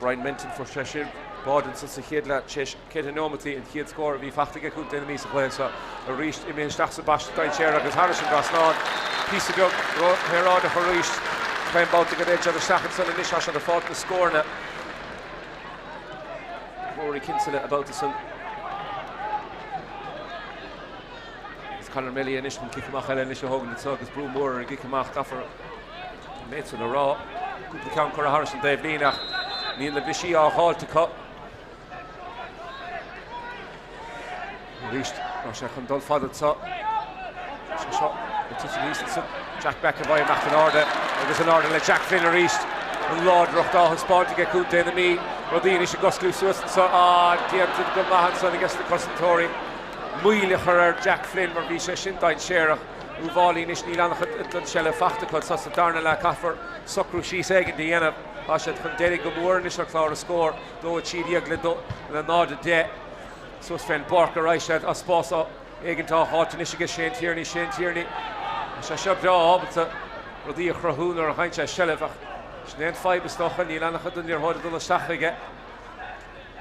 Brian Minton fuair sé sin báide ansan sa chéad leath tar éis 4 neomataí an chéad scór a bhí fachta aige Contae na Mí sa chluiche seo arís imithe isteach sa bpaiste dainséarach agus thairis an dtrasnán píosa beag róshaoráideach arís chaon babhta go dtéann siad isteach ansan anois tá siad ag fáilt na scóranna Rory Kinsella an babhta san Is Conor Melly anois chun cic amach eile anois a thógaint anseo agus brú mór ar an gcic amach caithfear an méid san a rá. Cúpla ceann curtha thairis an dtaobhlíne ach níl na brisí á dh'fháilt acu. Arís tá sé chun dul fada anseo. Sé seo ag titim thíos ansan. Jack McEvoy amach in airde agus in airde le Jack Flynn arís. An láidreacht á thaispeáint aige Contae na Mí. Rudaí anois ag osclú suas anseo. Ah, déanta go maith ansan aige na cosantóirí. Moill a chur ar Jack Flynn mar bhí sé sin dainséarach. Uíbh Fhailí anois níl an-chuid den tseilbh fachta acu anseo sa darna leath. Caithfear socrú síos éigin a dhéanamh. Tá siad chun deiridh go mór anois ar chlár na scór. 2 13 le 0 10. Suas fén bpáirc ar aghaidh siad. Tá spás éigin á dh'fháilt anois aige Shane Tierney. Shane Tierney. Tá sé seo breá ábalta rudaí a chruthú nuair a fhaigheann sé seilbh ach sin é an fadhb is dócha. Níl an-chuid den liathróid ag dul isteach chuige.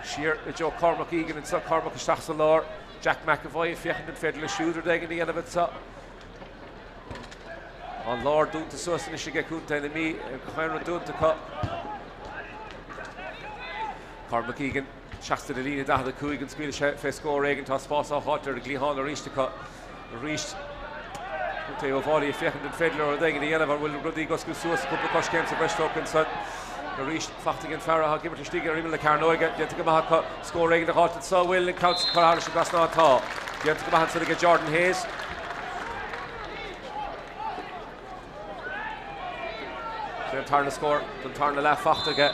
Siar i dtreo Cormac Egan anseo, Cormac isteach sa lár, Jack McEvoy ag féachaint an féidir leis siúd rud éigin a dhéanamh anseo. An lár dúnta suas anois aige Contae na Mí, gach aon rud dúnta acu. Cormac Egan, seasta de líne 45, an scaoilfidh sé fé scór éigin, tá spás á dh'fháilt ar an gcliathán arís acu. Arís, Contae Uíbh Fhailí ag féachaint an féidir leo rud éigin a dhéanamh, an bhfuil rudaí ag oscailt suas, cúpla coiscéim sa bhreis tógtha ansan. Arís, fachta ag an fear atá ag imirt istigh ar imeall na cearnóige, déanta go maith acu, scór éigin a dh'fháilt anso, an bhfuil an ceann san curtha thairis an dtrasnán? Tá. Déanta go maith ansan aige Jordan Hayes. Sin an tarna scór don tarna leath fachta aige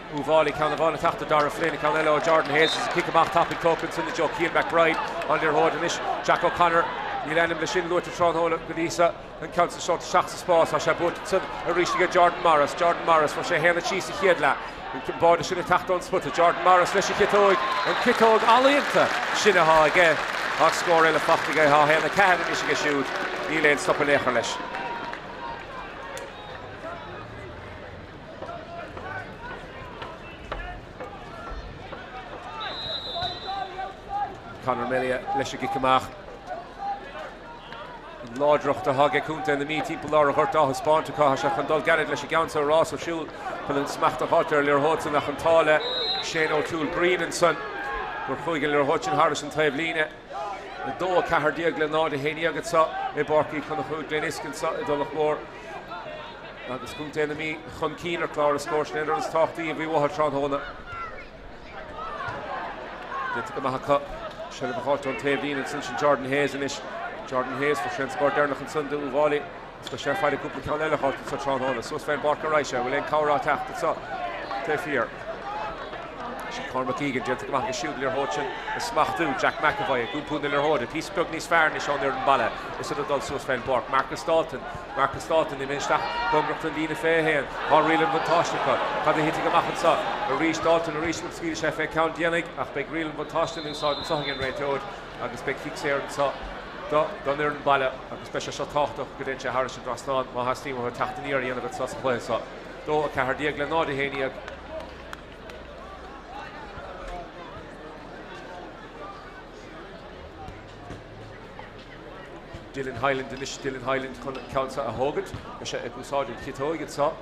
Uíbh Fhailí, ceann amháin ag teacht ó Darragh Flynn, ceann eile ó Jordan Hayes agus an cic amach tapaidh tógtha ansan i dtreo Cian McBride. An liathróid anois Jack O'Connor. Níl ainm leis sin luaite tráthnóna go dtí seo. An ceann san seolta isteach sa spás. Tá sé buaite ansan arís aige Jordan Morris. Jordan Morris, fuair sé 1-3 sa chéad leath. An báide sin ag teacht ón spota. Jordan Morris leis an chiotóig. An chiotóg ealaíonta sin atá aige. Tá scór eile fachta aige. Tá 1-4 anois aige siúd. Níl aon stop in aon chor leis. Conor Melia leis an gcic amach. An láidreacht atá ag Contae na Mí timpeall lár an ghoirt á thaispeáint acu. Tá sé chun dul gairid leis an gceann seo rás ar siúl chun an smacht a dh'fháilt ar an liathróid san ach an t-ádh le Shane O'Toole Breen ansan gur chuaigh an liathróid sin thairis an taobh líne. 2 14 le 0 11 anseo i bPáirc Uí Chonchúir Glenisk anseo i dTulach Mhór. Agus Contae na Mí chun cinn ar chlár na scór sin é an rud is tábhachtaí a bhí uathu tráthnóna. Déanta go maith acu. Seilbh a dh'fháilt ón taobh líne ansan sin Jordan Hayes anois. Jordan Hayes fuair sé an scór deireanach ansan d'Uíbh Fhailí. Agus beidh sé ag faire cúpla ceann eile a dh'fháilt anseo tráthnóna. Suas fén bpáirc ar aghaidh sé. Bhfuil aon cabhair á teacht anseo taobh thiar. Sin Cormac Egan déanta go maith aige siúd an liathróid sin a smachtú. Jack McEvoy ag iompú na liathróide. Píosa beag níos fearr anois ón fhoireann baile is iad ag dul suas fén bpáirc. Marcus Dalton. Marcus Dalton imithe isteach cóngarach don líne 21. Tá riail an bhuntáiste acu. Cad a thitfidh amach anseo? Arís Dalton arís an scaoilfidh sé fé ceann déanaigh ach beidh riail an bhuntáiste in úsáid anseo ag an réiteoir agus beidh cic saor anseo don fhoireann baile agus beidh sé seo tábhachtach go dtéann sé thairis an dtrasnán má theastaíonn uathu teacht aniar a dhéanamh anseo sa chluiche seo. 2, 14 le 0, 11. Dylan Hyland anois, Dylan Hyland chun an ceann seo a thógaint. Beidh sé ag úsáid an chiotóig anseo.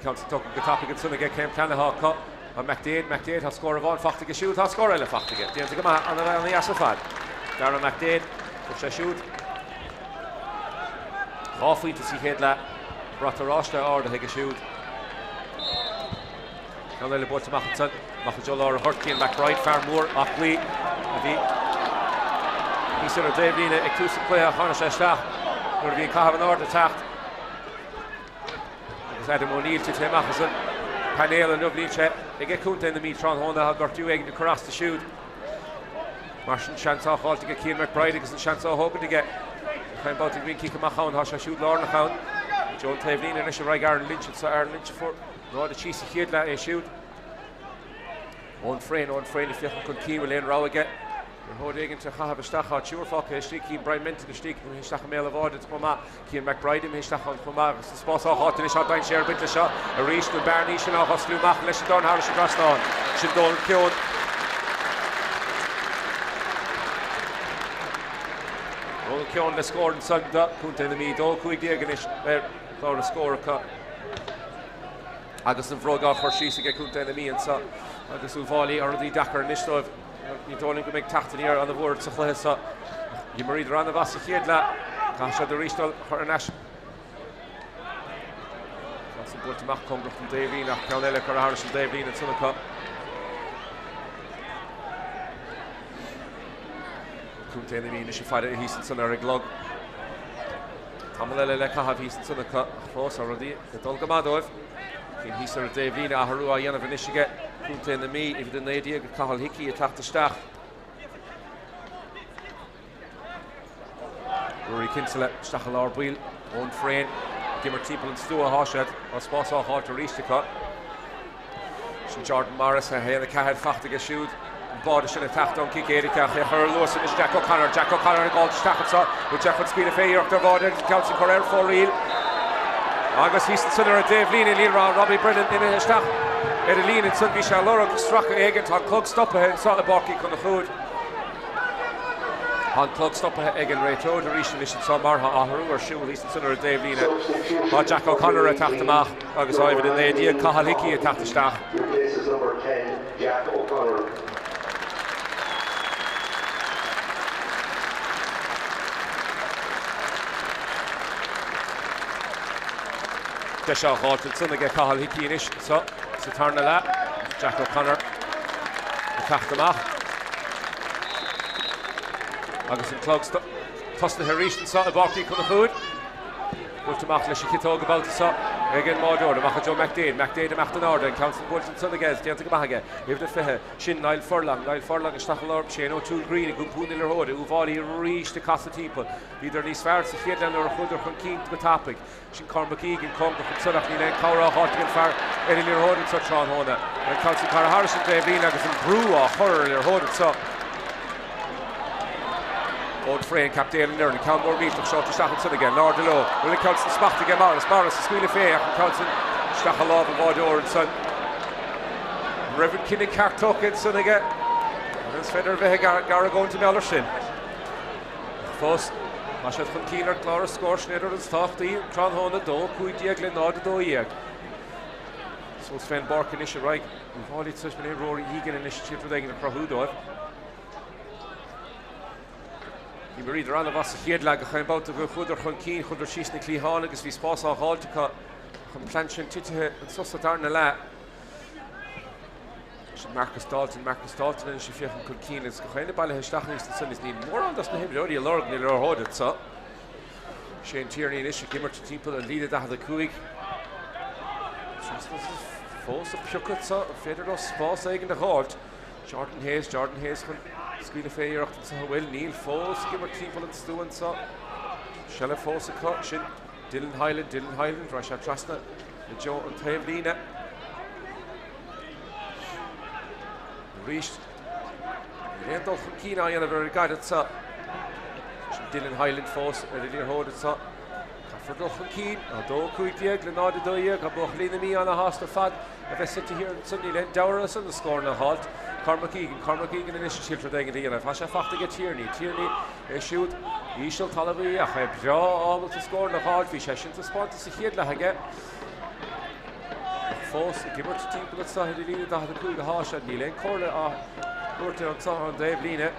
Ceann seo tugtha go tapaidh ansan aige, cén plean atá acu? Tá McDaid, McDaid, tá scór amháin fachta aige siúd, tá scór eile fachta aige. Déanta go maith, an-dheas ar fad. Darragh McDaid, fuair sé siúd 2 phointe sa chéad leath. Brat oráiste ardaithe aige siúd. Ceann eile buailte amach ansan, amach i dtreo lár an ghoirt, Cian McBride, fear mór aclaí a bhí thíos ar an dtaobhlíne ag tús an chluiche ach tháinig sé isteach nuair a bhí an caitheamh in airde ag teacht. Agus Adam O'Neill tite amach as an bpainéal inniu, níl sé ag contae na Mí tráthnóna, tá gortú éigin ag cur as dó siúd. Mar sin seans á fháilt aige Cian McBride agus an seans á thógaint aige. Chaon babhta go mbíonn cic amach ann, tá sé siúd lárnach ann. Joe an taobhlíne anois ar aghaidh Aaron Lynch anseo, Aaron Lynch a fuair 0-3 sa chéad leath é siúd. Eoin Frayne, Eoin Frayne ag féachaint chun cinn, bhfuil aon rogha aige? Liathróid éigin a chaitheamh isteach, tá triúr fágtha istigh, Cian Brian Menton istigh, imithe isteach i mbéal an bháide chomh maith, Cian McBride imithe isteach ann chomh maith agus an spás á fháilt anois, tá dainséar ag baint leis seo arís, na bearnaí sin á dh'osclú amach leis an dorn thairis an dtrasnán. Sin Donal Keown. Donal Keown le scór ansan do Chontae na Mí. 2-15 anois ar chlár na scór acu. Agus an bhróg á chur síos aige Contae na Mí anseo agus Uíbh Fhailí á rudaí deacair anois dóibh. Ní dóigh liom go mbeidh teacht aniar an-mhór sa chluiche seo. D'imríodar an-mhaith sa chéad leath. Caithfidh siad arís dul thar n-ais. Tá san buailte amach cóngarach don dtaobhlíne ach ceann eile curtha thairis an dtaobhlíne ansan acu. Contae na Mí anois ag faire thíos ansan ar an gclog. Tamall eile le caitheamh thíos ansan acu ach fós tá rudaí ag dul go maith dóibh. Cinn thíos ar an dtaobhlíne, athrú á dhéanamh anois aige Contae na Mí, uimhir 19 Cathal Hickey ag teacht isteach. Ruairí Kinsella isteach i lár baill, Eoin Frayne ag imirt timpeall an stua atá siad, tá spás á fháilt arís acu. Sin Jordan Morris, 1, 4 fachta aige siúd. An báide sin ag teacht ón gcic éirice ach é chur ar luas anois Jack O'Connor. Jack O'Connor ag gabháilt isteach anseo. Bhfuil sé chun scaoileadh fé iarracht ar bháide agus an ceann sin curtha ar fóraoil. Agus thíos ansan ar an dtaobhlíne níl raibh Robbie Brennan imithe isteach ar an líne ansan. Bhí sé ag lorg sracadh éigin. Tá an clog stoptha anseo i bPáirc Uí Chonchúir. Tá an clog stoptha ag an réiteoir arís anois anseo mar tá athrú ar siúl thíos ansan ar an dtaobhlíne. Tá Jack O'Connor ag teacht amach agus uimhir 19 Cathal Hickey ag teacht isteach. Replaces number 10, Jack O'Connor. Deis á fháilt ansan aige Cathal Hickey anois anseo sa tarna leath. Jack O'Connor ag teacht amach. Agus an clog tosnaithe arís anseo i bPáirc Uí Chonchúir. Buailte amach leis an chiotóg an babhta seo ag an mbáireoir. Amach i dtreo McDaid. McDaid amach in airde. An ceann san buailte ansan aige is déanta go maith aige. Uimhir a 20. Sin Niall Furlong. Niall Furlong isteach i lár. Shane O'Toole Green ag iompú na liathróide. Uíbh Fhailí arís ag casadh timpeall. Bhíodar níos fearr sa chéad leath nuair a chuadar chun cinn go tapaidh. Sin Cormac Egan cóngarach ansan ach níl aon chabhair á fháilt ag an fear ar an liathróid anseo tráthnóna. An ceann sin curtha thairis an dtaobhlíne agus an brú á chur ar an liathróid anseo. Eoin Frayne, captaen an fhoireann, ceann mór millteach seolta isteach ansan aige. In airde leo. Bhfuil an ceann sin smachtaithe aige Morris. Morris ag scaoileadh fé ach an ceann sin isteach i lámh an bháireora ansan. An raibh an cinneadh ceart tógtha ansan aige? Is féidir a bheith ag argóint i mbealach sin. Fós, tá siad chun cinn ar chlár an scóir, sin é an rud is tábhachtaí tráthnóna, 2, 15 le 0, 12. Suas fén bpáirc anois ar aghaidh Uíbh Fhailí tar éis Rory Egan anois siad rud éigin a chruthú dóibh. D'imríodar an-mhaith sa chéad leath gach aon babhta gur chuadar chun cinn, chuadar síos na cliatháin agus bhí spás á dh'fháilt acu ach an plean sin titithe anso sa darna leath. Sin Marcus Dalton, Marcus Dalton anois ag féachaint chun cinn agus gach éinne bailithe isteach thíos ansan is níl mórán dos na himreoirí ag lorg na liathróide anseo. Shane Tierney anois ag imirt timpeall an líne 45. Trasna. Fós a piocadh anso, an féidir leo spás éigin a dh'fháilt? Jordan Hayes, Jordan Hayes chun scaoileadh fé iarracht anso, an bhfuil? Níl fós ag imirt timpeall an stua anso. Seilbh fós acu, sin Dylan Hyland, Dylan Hyland, raibh sé trasna i dtreo an taobhlíne. Arís, níl aon dul chun cinn á dhéanamh ar an gcaid anso. Sin Dylan Hyland fós ar an liathróid anso. Caithfear dul chun cinn. 2, 15 le 0, 12. Tá buachaillí na Mí ana-shásta ar fad a bheith suite thiar ansan. Níl aon deabhadh orthu na scóranna a dh'fháilt. Cormac Egan, Cormac Egan anois ag triail rud éigin a dhéanamh. Tá sé fachta aige Tierney, Tierney é siúd íseal talmhaí ach é breá ábalta scóranna a dh'fháilt. Bhí sé sin taispeánta sa chéad leath aige. Ach fós ag imirt timpeall anso ar an líne 45 atá siad. Níl aon comhairle á thabhairt ar anso ar an dtaobh líne.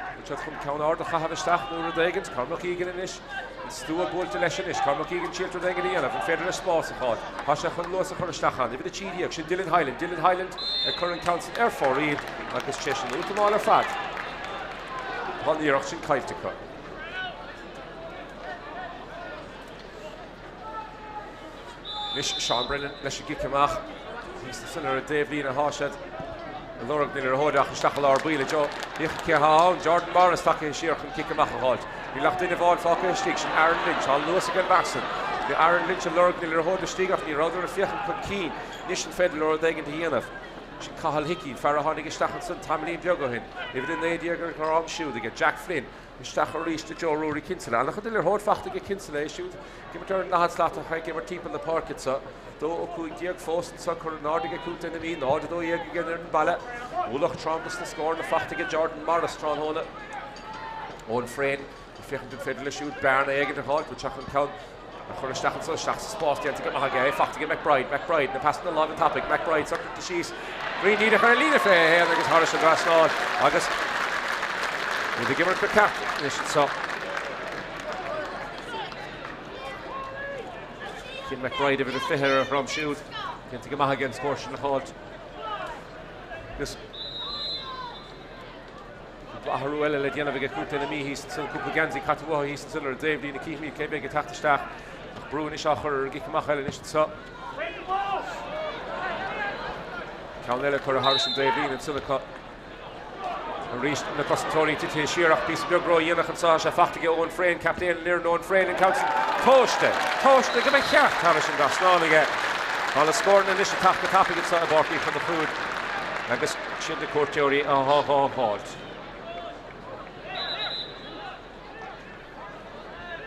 Bhfuil siad chun ceann ard a chaitheamh isteach nó rud éigin? Cormac Egan anois, an stua buailte leis anois. Cormac Egan triail rud éigin a dhéanamh. An féidir leis spás a fháil? Tá sé chun luas a chur isteach ann. Uimhir 13, sin Dylan Hyland. Dylan Hyland ag cur an ceann san ar fóraoil agus tar éis an útamáil ar fad. Tá an iarracht sin caillte acu. Anois Seán Brennan leis an gcic amach. Thíos ansan ar an dtaobhlíne atá siad ag lorg na liathróide ach isteach i lár baill i dtreo féach cé atá ann, Jordan Morris tagtha siar chun cic amach a dh'fháilt. Níl ach duine amháin fágtha istigh, sin Aaron Lynch. Tá an luas ag an bhfear san. Bhí Aaron Lynch ag lorg na liathróide istigh ach ní rabhadar ag féachaint chun cinn. Anois an féidir leo rud éigin a dhéanamh? Sin Cathal Hickey, an fear a tháinig isteach ansan tamaillín beag ó shin. Uimhir 19 ar a dhrom siúd aige. Jack Flynn. Isteach arís i dtreo Ruairí Kinsella. An-chuid de liathróid fachta aige Kinsella, é siúd ag imirt ar an ndaichead slat ach é ag imirt timpeall na páirce anso. 2:15 fós anso curtha in airde aige contae na Mí, 0-12 ag an fhoireann baile. Ualach trom dos na scóranna fachta aige Jordan Morris tráthnóna. Eoin Frayne ag féachaint an féidir leis siúd bearna éigin a fháil. Bhfuil sé chun ceann a chur isteach anso, isteach sa spás, déanta go maith aige é, fachta aige McBride, McBride, na pasanna láimhe tapaidh, McBride socraithe síos, Green díreach ar an líne 21 agus thairis an dtrasnán agus iad ag imirt go ceart anois anso. Cian McBride uimhir a 20 ar a dhrom siúd, déanta go maith aige an scór sin a fháilt. Agus Cúpla athrú eile le déanamh aige contae na Mí thíos ansan, cúpla geansaí caite uathu thíos ansan ar an dtaobhlíne. Cífimid cé bheidh ag teacht isteach ach brú anois á chur ar an gcic amach eile anois anso. Ceann eile curtha thairis an dtaobhlíne ansan acu. Arís na cosantóirí titithe siar ach píosa beag ródhéanach anso. Tá sé fachta aige Eoin Frayne, captaen an fhoireann Eoin Frayne an ceann san tomhaiste, tomhaiste go mba cheart thairis an dtrasnán aige. Tá na scóranna anois ag teacht go tapaidh anso i bPáirc Uí Chonchúir agus Siad na cuairteoirí atá dhá fháilt.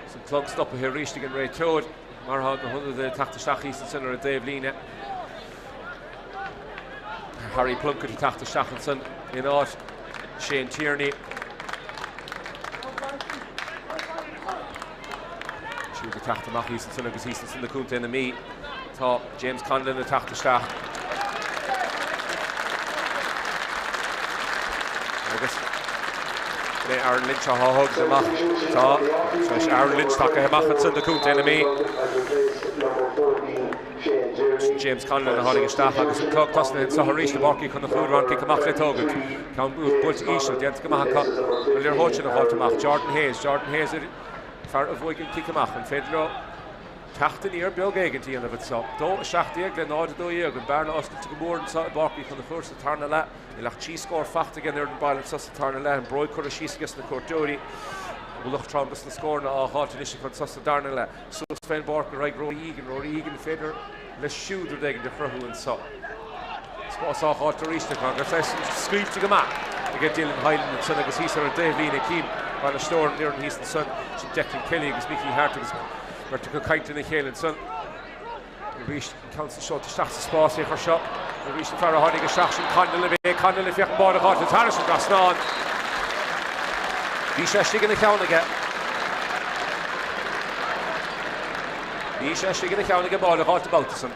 Is an clog stoptha arís ag an réiteoir mar atá na hionadaithe ag teacht isteach thíos ansin ar an dtaobhlíne. Harry Plunkett ag teacht isteach ansin in áit Shane Tierney. Siúd ag teacht amach thíos ansin agus thíos ansin do Contae na Mí. Tá James Conlon ag teacht isteach. Agus é Aaron Lynch á thógaint amach. Tá tar Aaron Lynch tagtha amach ansin do Contae na Mí. Sin James Conlon a tháinig isteach agus an clog tosnaithe anseo arís i bPáirc Uí Chonchúir an cic amach le tógaint. Ceann buailte íseal déanta go maith acu. An liathróid sin a fháilt amach. Jordan Hayes, Jordan Hayes fear a bhuaigh an cic amach. An féidir leo teacht aniar beag éigin a dhéanamh anseo? 2-17 le 0-12. An bearna oscailte go mór anseo i bPáirc Uí Chonchúir sa tarna leath. Níl ach 3 scór fachta ag an fhoireann baile anseo sa tarna leath. An brú curtha síos aige na cuairteoirí. Ualach trom dos na scóranna á dh'fháilt anois acu anseo sa darna leath. Suas fén bpáirc ar aghaidh Rory Egan, Rory Egan an féidir leis siúd rud éigin a chruthú anseo. Spás á dh'fháilt arís acu agus é san scaoilte go maith aige Dylan Hyland ansan agus thíos ar an dtaobhlíne cím bainisteoir an fhoireann thíos ansan, sin Declan Kelly agus Mickey Harte agus beirt acu ag caint lena chéile ansan. Arís an ceann san seolta isteach sa spás é chur seo. Arís an fear a tháinig isteach sin Conlon a bhí Conlon ag féachaint báide a dh'fháilt thairis an dtrasnán. Bhí sé istigh ina cheann aige. Bhí sé istigh ina cheann aige báide a dh'fháilt an babhta san.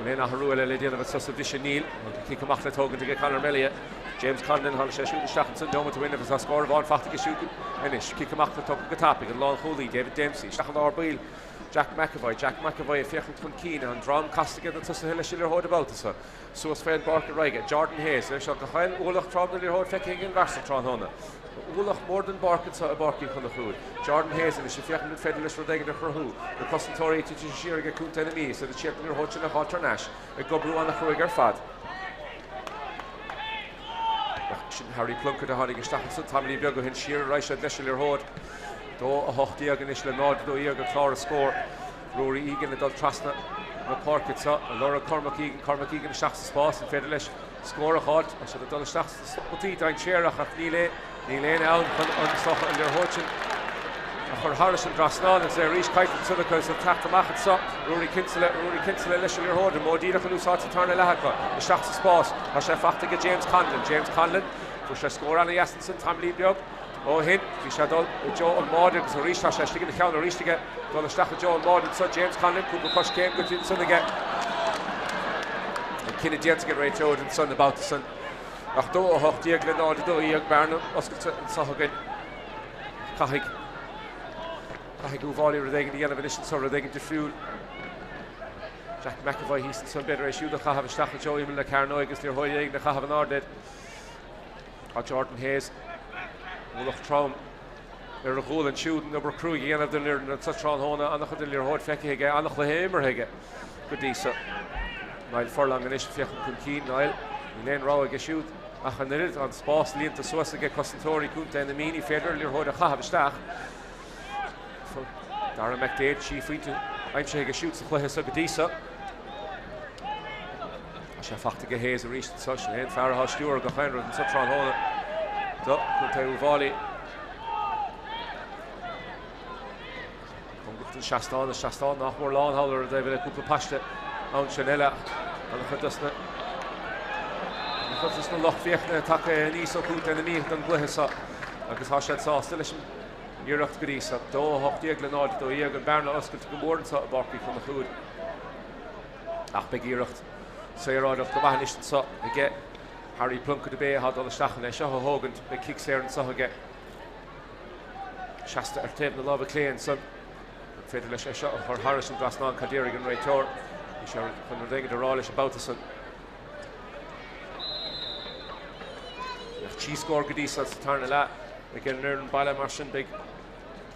Bhfuil aon athrú eile le déanamh anso sa bhriseadh? Níl. An cic amach le tógaint aige Conor Melia. James Conlon, tháinig sé siúd isteach ansan neomat ó shin agus tá scór amháin fachta aige siúd anois. Cic amach le tógaint go tapaidh, an lánchúlaí David Dempsey isteach i lár baill. Jack McEvoy, Jack McEvoy ag féachaint chun cinn, an droim casta aige do na tosaithe leis an liathróid an babhta seo. Suas fén bpáirc ar aghaidh, Jordan Hayes, leis seo gach aon ualach trom den liathróid feicthe ag an bhfear seo tráthnóna. Ualach mór den bpáirc anseo i bPáirc Uí Chonchúir. Jordan Hayes anois ag féachaint an féidir leis rud éigin a chruthú. Na cosantóirí tite siar aige Contae na Mí, is iad an liathróid sin a dh'fháilt thar n-ais, ag oibriú an-chruaidh ar fad. Ach sin Harry Plunkett a tháinig isteach ansan tamaillín beag ó shin siar ar aghaidh siad leis an liathróid. 2-18 anois le 0-12 ar chlár an scóir. Ruairí Egan ag dul trasna na páirce anseo. Ag lorg Cormac Egan, Cormac Egan isteach sa spás. An féidir leis scór a dh'fháilt? Tá siad ag dul isteach sna spotaí dainséarach ach níl níl éinne ann chun an socha an liathróid sin a chur thairis an dtrasnán agus é arís caillte ansan acu is ag teacht amach anseo Ruairí Kinsella, Ruairí Kinsella leis an liathróid, an modh díreach in úsáid sa tarna leath acu, isteach sa spás, tá sé fachta aige James Conlon, James Conlon, fuair sé scór ana-dheas ansan tamaillín beag ó shin, bhí sé ag dul i dtreo an bháide agus arís tá sé istigh ina cheann arís aige, dul isteach i dtreo an bháide anseo James Conlon, cúpla coiscéim goite ansan aige. An cinneadh déanta ag an réiteoir ansan an babhta san. Ach 2-18 le 0-12, bearna oscailte anseo againn. Caithfidh, caithfidh Uíbh Fhailí rud éigin a dhéanamh anois anseo, rud éigin difriúil. Jack McEvoy thíos ansan, b'fhéidir é siúd a chaitheamh isteach i dtreo imeall na cearnóige agus liathróid éigin a chaitheamh in airde air. Tá Jordan Hayes, ualach trom ar a ghualainn siúd, an obair cruaidh a dhéanamh don fhoireann anseo tráthnóna, an-chuid den liathróid feicthe aige, an-chluiche imeartha aige go dtí seo. Niall Furlong anois ag féachaint chun cinn, Niall, níl aon rogha aige siúd ach an oiread, an spás líonta suas aige cosantóirí contae na Mí, ní féidir an liathróid a chaitheamh isteach. Dara McDaid, trí phointe aimsithe aige siúd sa chluiche seo go dtí seo. Tá sé fachta aige Hayes arís anseo, sin é an fear atá ag stiúradh gach aon rud anseo tráthnóna do Chontae Uíbh Fhailí. Cóngarach don seastán, an seastán nach mór lán thall ar an dtaobh eile, cúpla paiste ann sin eile ach an-chuid dos na an-chuid dos na lucht féachana tagtha aníos ó Chontae na Mí don gcluiche seo agus tá siad sásta leis an iarracht go dtí seo. 2-18 le 0-12 an bearna oscailte go mór anseo i bPáirc Uí Chonchúir. Ach beidh iarracht saoráideach go maith anois anseo aige Harry Plunkett ab é atá ag dul isteach chun é seo a thógaint. Beidh cic saor anseo aige. Seasta ar taobh na láimhe clé ansan. An féidir leis é seo a chur thairis an dtrasnán? Cad déarfaidh an réiteoir? Bhí sé chun rud éigin a rá leis an babhta san. Ach 3 scór go dtí seo sa tarna leath ag an bhfoireann baile mar sin beidh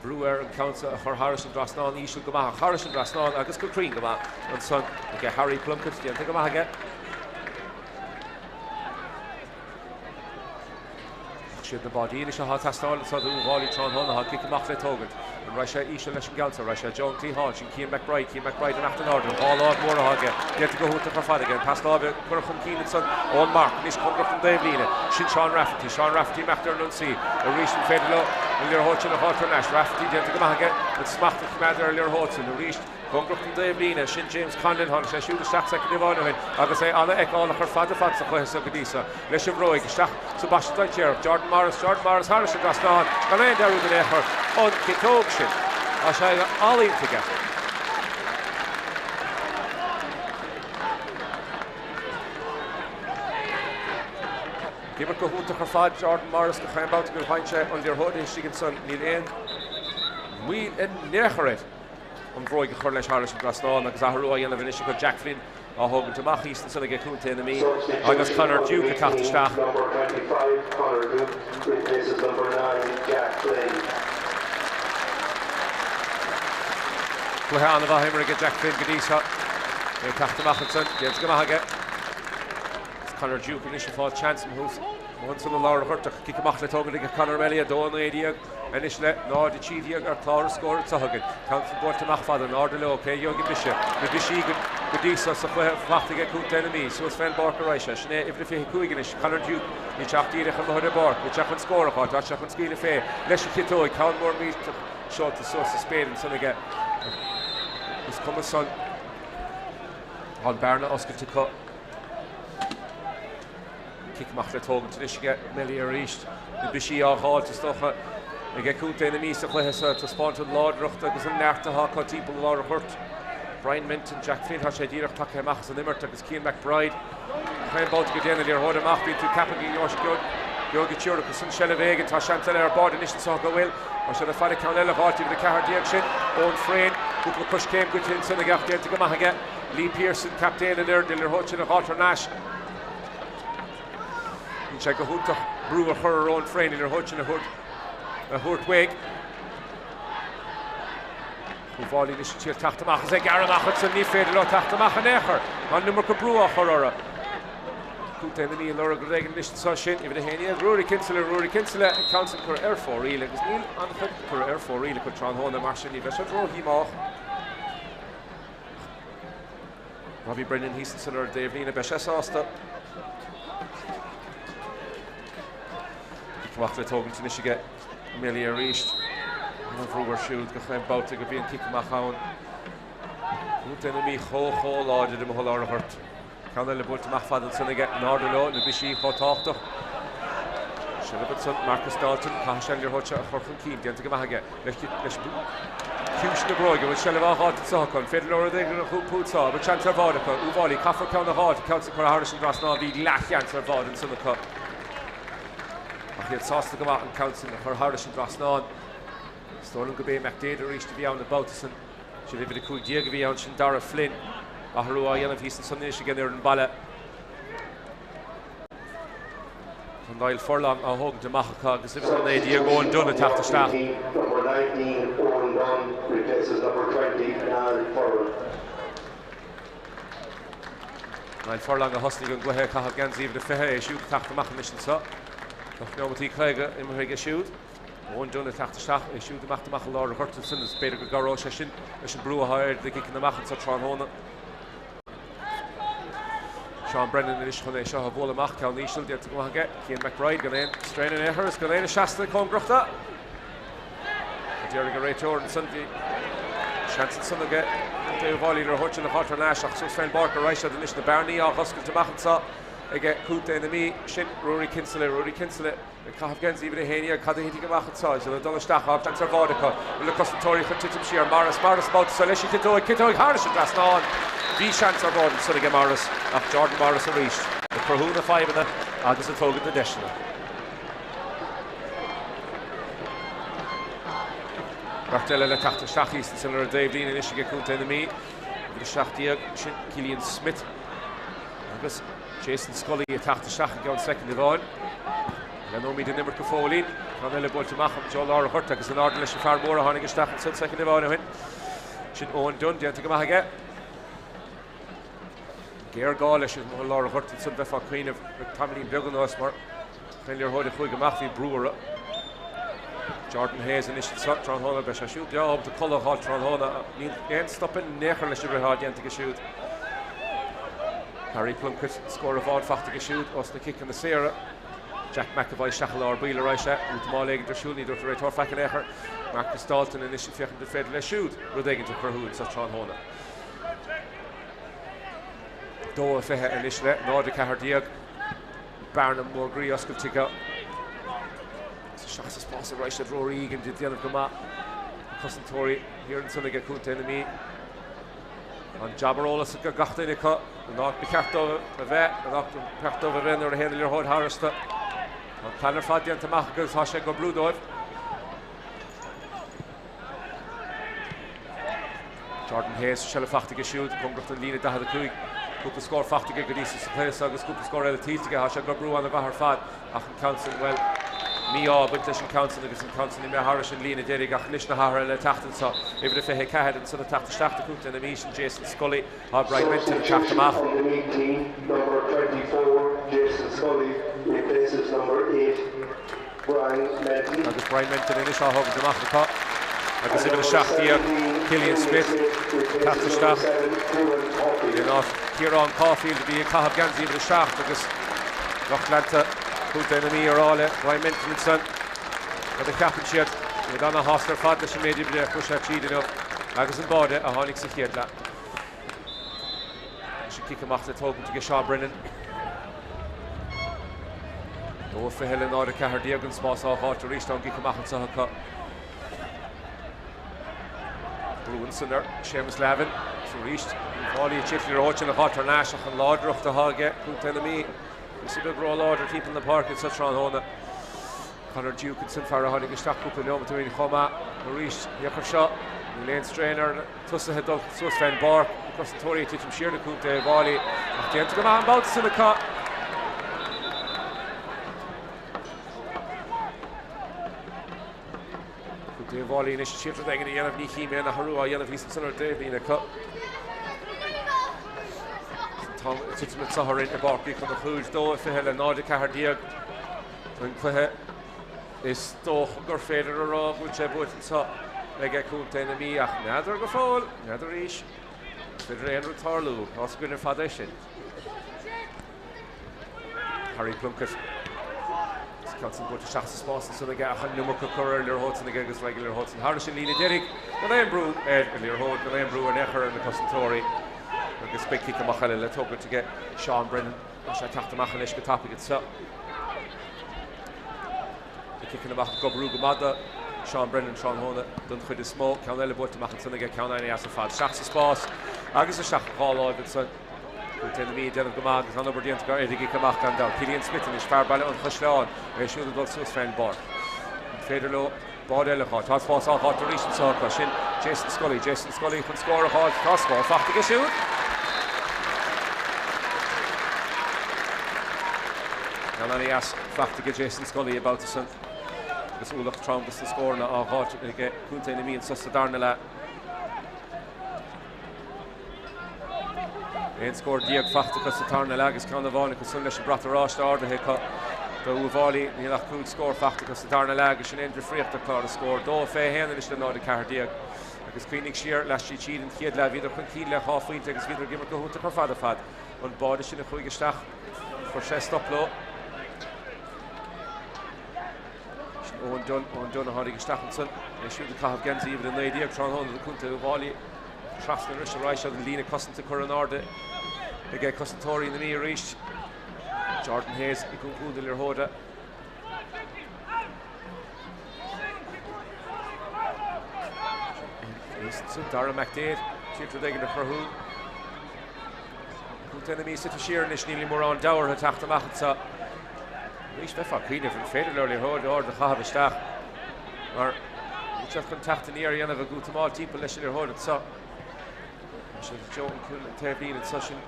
brú air an ceann seo a chur thairis an dtrasnán íseal go maith ach thairis an dtrasnán agus go cruinn go maith ansan aige Harry Plunkett déanta go maith aige. Ach siad na báidí anois atá ag teastáil anseo d'Uíbh Fhailí tráthnóna. Tá cic amach le tógaint. An raghaidh sé íseal leis an gceann seo? Raghaidh sé i dtreo an chliatháin. Sin Cian McBride. Cian McBride an in airde. An dhá láimh mhór atá aige. Déanta go hiontach ar fad aige. An pas láimhe curtha chun cinn ansan ón marc. Anois cóngarach don dtaobhlíne. Sin Seán Rafferty. Seán Rafferty imeacht ar an ionsaí. Arís an féidir leo an liathróid sin a dh'fháilt thar n-ais. Rafferty déanta go maith aige. An smacht a choimeád ar an liathróid sin. Arís Cóngarach don dtaobhlíne, sin James Conlon, tháinig sé siúd isteach soicind amháin ó shin agus é an-fheiceálach ar fad ar fad sa chluiche seo go dtí seo. Leis an bhróig isteach sa bpaiste dainséarach, Jordan Morris, Jordan Morris thairis an dtrasnán, gan aon dearúd in aon chor, an chiotóg sin, tá sé go healaíonta aige. Ag imirt go hiontach ar fad, Jordan Morris, gach aon bhabhta go bhfaigheann sé an liathróid istigh ansan, níl aon mhoill in aon chor air. an bhróig a chur leis thairis an dtrasnán agus athrú á dhéanamh anois acu Jack Flynn á thógaint amach thíos ansan aige Contae na Mí agus Conor Duke ag teacht isteach. Number 25, Conor Duke replaces number 9, Jack Flynn. Cluiche an-mhaith imeartha aige Jack Flynn go dtí seo. É ag teacht amach ansan, déanta go maith aige. Is Conor Duke anois ag fáil seans amuigh ansan i lár an ghoirt ach cic amach le tógaint aige Conor Melia, 2-19. Anois le 0-13 ar chlár an scóir anseo againn. Ceann san buailte amach fada in airde leo. Cé a gheobhaidh an briseadh? Na brisí go dtí seo sa chluiche fachta aige contae na Mí. Suas fén bpáirc ar aghaidh sé. Sin é uimhir a 25 anois, Conor Duke. Níl sé ach díreach amuigh ar an bpáirc. Níl sé chun scór a fháil. Tá sé chun scaoileadh fé leis an chiotóig. Ceann mór millteach seolta suas sa spéir ansan aige. Is cuma san. Tá an bearna oscailte acu. Cic amach le tógaint anois aige Melia arís. Na brisí á dh'fháilt is dócha aige contae na Mí sa chluiche seo. Taispeáint an láidreacht agus an neart atá acu timpeall lár an ghoirt. Brian Menton, Jack Flynn, tá sé díreach tagtha amach as an imirt agus Cian McBride. Chaon babhta go dtéann an liathróid amach bíonn tú ag ceapadh go gheobhaidh an triúr acu san seilbh éigin. Tá seans eile ar bord anois anseo go bhfuil. Tá siad ag faire ceann eile a dh'fháilt uimhir a 14 sin, Eoin Frayne. Cúpla coiscéim goite ansan aige ach déanta go maith aige. Lee Pearson, captaen an fhoireann, an liathróid sin a dh'fháilt thar n-ais. Bíonn sé go hiontach brú a chur ar Eoin Frayne, an liathróid sin a thabhairt uaidh. Uíbh Fhailí anois ag triail teacht amach is ag gearradh amach ansan, ní féidir leo teacht amach in aon chor. Tá an iomarca brú á chur orthu. Contae na Mí ag lorg rud éigin anois anseo sin uimhir 11, Ruairí Kinsella, Ruairí Kinsella, an ceann sin curtha ar fóraoil agus níl an-chuid curtha ar fóraoil acu tráthnóna, mar sin ní bheidh siad ródhíomách. Robbie Brennan thíos ansan ar an dtaobhlíne, beidh sé sásta. Cic amach le tógaint anois aige Amelia arís. An bhrú air siúd gach aon babhta go mbíonn cic amach ann. Contae na Mí chomh chomh láidir i lár an ghoirt. Ceann eile buailte amach fada ansan aige, in airde leo, na brisí chomh tábhachtach. Seilbh ansan, Marcus Dalton, caithfidh sé an liathróid seo a chur chun cinn, déanta go maith aige leis ciumhais na bróige, bhfuil seilbh á dh'fháilt anseo acu, an féidir leo rud éigin a iompú anseo, an bhfuil seans ar bháide acu, Uíbh Fhailí, caithfear ceann a dh'fháilt, ceann sin curtha thairis an dtrasnán, bhí leathsheans ar bháide ansan acu. Ach iad sásta go maith an ceann sin a chur thairis an dtrasnán. Is dóigh liom go b'é McDaid arís a bhí ann an babhta san. Sin uimhir 15 a bhí ann, sin Dara Flynn. Athrú á dhéanamh thíos ansan anois ag an fhoireann baile. Tá Niall Furlong á thógaint amach acu agus uimhir 19 Eoin Dunne ag teacht isteach. Number 19 Eoin Dunne replaces number 20 Niall Furlong. Niall Furlong a thosnaigh an gcluiche ag caitheamh geansaí uimhir 20, é siúd ag teacht amach anois anseo. Ocht neomataí 50 imeartha aige siúd. Eoin Dunne ag teacht isteach, é siúd imeacht amach i lár an ghoirt ansin agus b'fhéidir go gcabhróidh sé sin leis an brú atá air na gciceanna amach anseo tráthnóna. Seán Brennan anois chun é seo a bhualadh amach, ceann íseal déanta go maith aige. Cian McBride gan aon strain in aon chor is gan aon seasta cóngarach dó. A déarfaidh an réiteoir ansan, bhí seans ansan aige Contae Uíbh Fhailí an liathróid sin a dh'fháilt thar n-ais ach suas fén bpáirc a raghaidh siad anois na bearnaí á dh'oscailt amach anseo aige Contae na Mí. Sin Ruairí Kinsella, Ruairí Kinsella. Ag caitheamh geansaí uimhir 11, cad a thitfidh amach anseo? Is iad ag dul isteach, tá seans ar bháide acu. Bhfuil na cosantóirí chun titim siar? Morris, Morris an babhta seo leis an chiotóig, ciotóig thairis an dtrasnán. Bhí seans ar bháide ansan aige Morris ach Jordan Morris arís ag cruthú na fadhbanna agus ag tógaint na deiseanna. Beirt eile le teacht isteach thíos ansin ar an dtaobhlíne anois aige Contae na Mí. Uimhir 17, sin Cillian Smith agus Jason Scully ag teacht isteach i gceann soicind amháin. Leanfaimid an imirt go fóillín. Ceann eile buailte amach i dtreo lár an ghoirt agus in airde leis an fear mór a tháinig isteach ansan soicind amháin ó shin. Sin Eoin Dunne déanta go maith aige. Géarghá leis i lár an ghoirt ansan bheifeá ag cuimhneamh le tamaillín beag anuas mar chaon liathróid a chuaigh amach bhí brú orthu. Jordan Hayes anois anseo tráthnóna beidh sé siúd breá ábalta codladh a fháil tráthnóna. Níl aon stop in aon chor leis an rith atá déanta aige siúd. Harry Plunkett, scór amháin faighte aige siúd ós na ciceanna saora. Jack McEvoy isteach i lár baill a raibh sé. Útamáil éigin ar siúl, ní dúirt an réiteoir faic in aon chor. Marcus Dalton anois ag féachaint an féidir leis siúd rud éigin a chruthú anseo tráthnóna. 2-20 anois le 0-14. Bearna mór groí oscailte acu. Isteach sa spás a raibh siad Rory Egan ag déanamh go maith. Na cosantóirí thiar ansan aige Contae na Mí. An jab ar eolas ag gach duine acu, an áit ba cheart dóibh a bheith, an áit ba cheart dóibh a bheith nuair a théann an liathróid tharastu. Tá an plean ar fad déanta amach acu agus tá sé ag oibriú dóibh. Jordan Hayes, seilbh faighte aige siúd, cóngarach don líne 45. Cúpla scór faighte aige go dtí sa chluiche seo agus cúpla scór eile tuillte aige. Tá sé ag oibriú an-mhaith ar fad ach an ceann sin, bhuel, mí-ádh ag baint leis an ceann sin agus an ceann sin imithe thairis an líne deiridh ach anois na hathruithe le teacht anseo. Uimhir a 24 ansan ag teacht isteach do Chontae na Mí, sin Jason Scully. Tá Brian Menton ag teacht amach. On the Meath team, number 24, Jason Scully, replaces number 8, Brian Menton. Agus Brian Menton anois á thógaint amach acu agus uimhir 17, Cillian Smith, ag teacht isteach in áit Ciarán Caulfield a bhí ag caitheamh geansaí uimhir 7 agus lucht leanta Chontae na Mí ag rá le Brian Menton ansan cad a cheapann siad. Iad ana-shásta ar fad leis an méid oibre a chuir sé tríd inniu agus an báide a tháinig sa chéad leath. Anois an cic amach le tógaint aige Seán Brennan. 2-20 le 0-14 an spás á dh'fháilt arís ón gcic amach anseo acu. Brú ansan ar Séamus Lavin is arís Uíbh Fhailí ag titim ar áit ina dh'fháilt thar n-ais ach an láidreacht atá aige Contae na Mí. Píosa beag ró-láidir timpeall na páirce anseo tráthnóna. Conor Duke ansan fear a tháinig isteach cúpla neomat ó shin chomh maith arís. Féach air seo. Níl aon strain ar na tosaithe dul suas fén bpáirc, na cosantóirí ag titim siar do Chontae Uíbh Fhailí, ach déanta go maith an babhta san acu. Contae Uíbh Fhailí anois ag triail rud éigin a dhéanamh, ní chím aon athrú á dhéanamh thíos ansan ar an dtaobhlíne acu. An t-am ag titim anso orainn i bPáirc Uí Chonchúir, 2:20 le 0:14 an cluiche. Is dócha gur féidir a rá go bhfuil sé buaite anseo aige Contae na Mí ach n'fheadar go fóill, n'fheadar arís. Is féidir aon rud tarlú, tá's againn ar fad é sin. Harry Plunkett. Is ceann san buailte isteach sa spás ansan aige ach an iomarca curtha ar an liathróid san aige agus ar aghaidh an liathróid san thairis an líne deiridh gan aon brú ar an liathróid, gan aon brú in aon chor ar na cosantóirí agus beidh cic amach eile le tógaint aige Seán Brennan. Tá sé ag teacht amach anois go tapaidh anseo. Na ciceanna amach ag oibriú go maith do Seán Brennan tráthnóna don chuid is mó. Ceann eile buailte amach ansan aige, ceann an-dheas ar fad. Isteach sa spás agus isteach a dhá láimh ansan. Contae na Mí ag déanamh go maith agus an-obair déanta acu ar an gcic amach gan dabht. Cillian Smith anois, fear baile an Chaisleáin, é siúd ag dul suas fén bpáirc. An féidir leo báide eile a fháil? Tá spás á fháilt arís anseo acu. Sin Jason Scully. Jason Scully chun scór a fháil. Tá scór faighte aige siúd. Ceann an-dheas faighte aige Jason Scully an babhta san agus ualach trom dos na scóranna á dh'fháilt aige Contae na Mí anso sa darna leath. 11 scór faighte acu sa tarna leath agus ceann amháin acu san leis an brat oráiste ardaithe acu do Uíbh Fhailí. Níl ach 5 scór faighte acu sa darna leath agus sin é an difríocht ar chlár na scór. 2-21 anois le 0-14 agus cuimhnigh siar laistigh tríd an chéad leath bhíodar chun cinn le dhá phointe agus bhíodar ag imirt go hiontach ar fad ar fad. An báide sin a chuaigh isteach chuir sé stop leo. Sin Eoin Dunne, Eoin Dunne a tháinig isteach ansan, é siúd ag caitheamh geansaí uimhir 19 tráthnóna do Chontae Uíbh Fhailí. Trasna arís ar aghaidh an líne cosanta curtha in airde aige cosantóirí na Mí arís. Jordan Hayes ag iompú na liathróide. Dara McDaid, triail rud éigin a chruthú. Contae na Mí suite siar anois, níl mórán deabhartha ag teacht amach anseo. Arís bheifeá ag cuimhneamh an féidir leo liathróid ard a chaitheamh isteach mar níl siad chun teacht aniar a dhéanamh ag útamáil timpeall leis an liathróid anseo. Tá sé Joe an cúl an taobhlíne anseo sin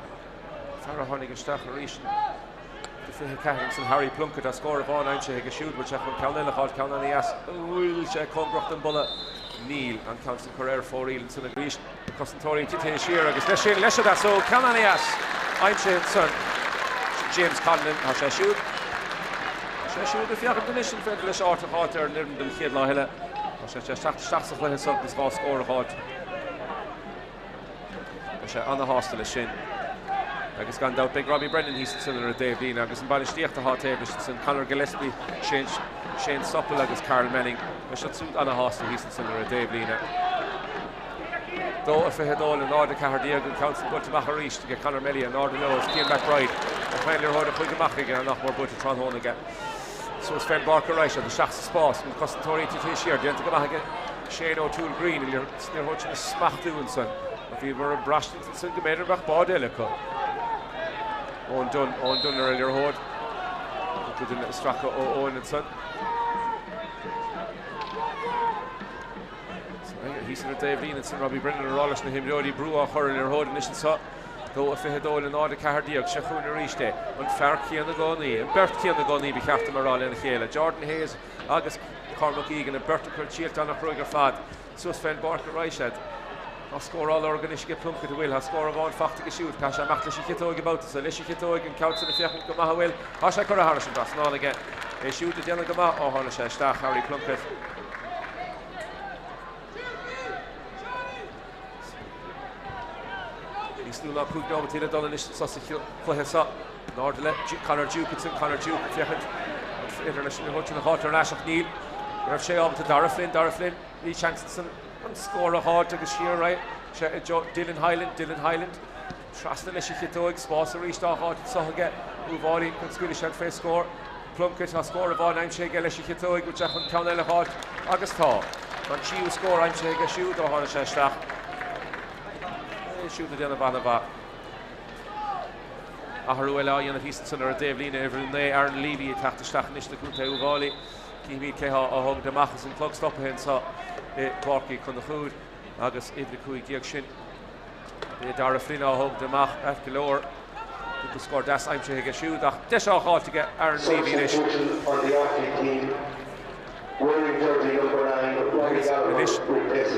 fear a tháinig isteach arís de 24 ansan Harry Plunkett tá scór amháin aimsithe aige siúd bhfuil sé chun ceann eile a fháil ceann an-dheas bhfuil sé cóngarach don bpolla níl an ceann san curtha ar fóraoil ansan arís. Cosantóirí tite siar agus leis sin, leis an deasóg, ceann an-dheas aimsithe ansan. Sin James Conlon, tá sé siúd, tá sé siúd ag féachaint anois an féidir leis áit a fháilt ar an fhoireann don chéad lá eile. Tá sé tar éis teacht isteach sa chluiche seo agus dhá scór a fháilt. Tá sé ana-shásta leis sin. Agus gan dabht beidh Robbie Brennan thíos ansan ar an dtaobhlíne agus an bainistíocht atá taobh leis ansan, Conor Gillespie, Shane, Shane Supple agus Karl Manning. Beidh siad siúd ana-shásta thíos ansan ar an dtaobhlíne. 2-22 le 0-14 an ceann san buailte amach arís ag Conor Melly in airde leo is Cian McBride an chaon liathróid a chuaigh amach aige nach mór buaite tráthnóna aige. Suas fén bpáirc arís agus isteach sa spás na cosantóirí tite siar déanta go maith aige Shane O'Toole Green an liathróid sin a smachtú ansan. Bhíomar ag braistint ansan go mb'fhéidir go mbeadh báide eile acu. Eoin Dunne, Eoin Dunne ar an liathróid. Cúpla duine ag stracadh ó Eoin ansan. Thíos ar an dtaobhlíne ansin Robbie Brennan ag rá leis na himreoirí brú á chur ar an liathróid anois anseo. 2-22 le 0-14. Seo chugainn arís é. An fear céanna i gcónaí. An beirt chéanna i gcónaí ba cheart dom a rá lena chéile. Jordan Hayes agus Cormac Egan, an beirt ag cur triailt an-chruaidh ar fad. Suas fén bpáirc arís iad. Tá scór á lorg anois aige Plunkett an bhfuil. Tá scór amháin faighte aige siúd. Caithfidh sé imeacht leis an chiotóig an babhta seo. Leis an chiotóig an ceann sin ag féachaint go maith an bhfuil. Tá sé curtha thairis an dtrasnán aige. É siúd ag déanamh go maith ó tháinig sé isteach, Harry Plunkett. Níos lú ná 5 nóimeataí le dul anois sa chluiche seo. In airde le Conor Duke ansin, Conor Duke ag féachaint an féidir leis an liathróid sin a fháilt ar ais ach níl. Go raibh sé ábalta Dara Flynn, Dara Flynn, bhí seans ansin an scór a fháilt agus siar ar aghaidh sé i dtreo Dylan Hyland, Dylan Hyland trasna leis an chiotóig, spás arís á fháilt anseo aige Uíbh Fhailí chun scaoileadh siad fé scór. Plunkett, tá scór amháin aimsithe aige leis an chiotóig, bhfuil sé chun ceann eile a fháilt agus tá. Tá an tríú scór aimsithe aige siúd ó tháinig sé isteach. É siúd ag déanamh an-mhaith. Athrú eile á dhéanamh thíos ansan ar an dtaobhlíne, uimhir 9, Aaron Leavy ag teacht isteach anois do Chontae Uíbh Fhailí. Cífimid cé thá á thógaint amach is an clog stoptha anseo i bPáirc Uí Chonchúir. agus uimhir 15 sin é Darragh Flynn á thógaint amach ait go leor. Cúpla scór deas aimsithe aige siúd ach deis á dh'fháilt aige Aaron Leavy anois. Agus anois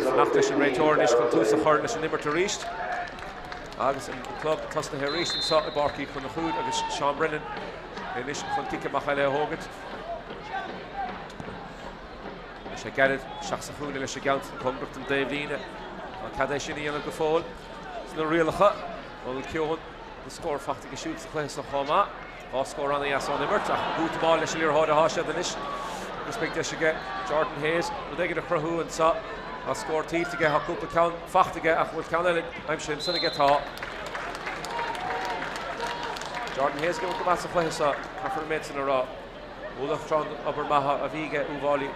fanacht leis an réiteoir anois chun tús a chur leis an imirt arís. Agus an clog tosnaithe arís anseo i bPáirc Uí Chonchúir agus Seán Brennan anois chun cic amach eile a thógaint. Anois ag gairid isteach sa chúinne leis an gceann san cóngarach don dtaobhlíne. Tá cead é sin a dhéanamh go fóill sna rialacha. Donal Keohane na scór faighte aige siúd sa chluiche seo chomh maith. 2 scór an-dheas ón imirt ach útamáil leis an liathróid atá siad anois agus beidh deis aige Jordan Hayes rud éigin a chruthú anseo. Tá scór tuillte aige, tá cúpla ceann faighte aige ach bhfuil ceann eile aimsithe ansan aige? Tá. Jordan Hayes ag imirt go maith sa chluiche seo, caithfear an méid sin a rá. Ualach trom obair maith a bhí aige Uíbh Fhailí.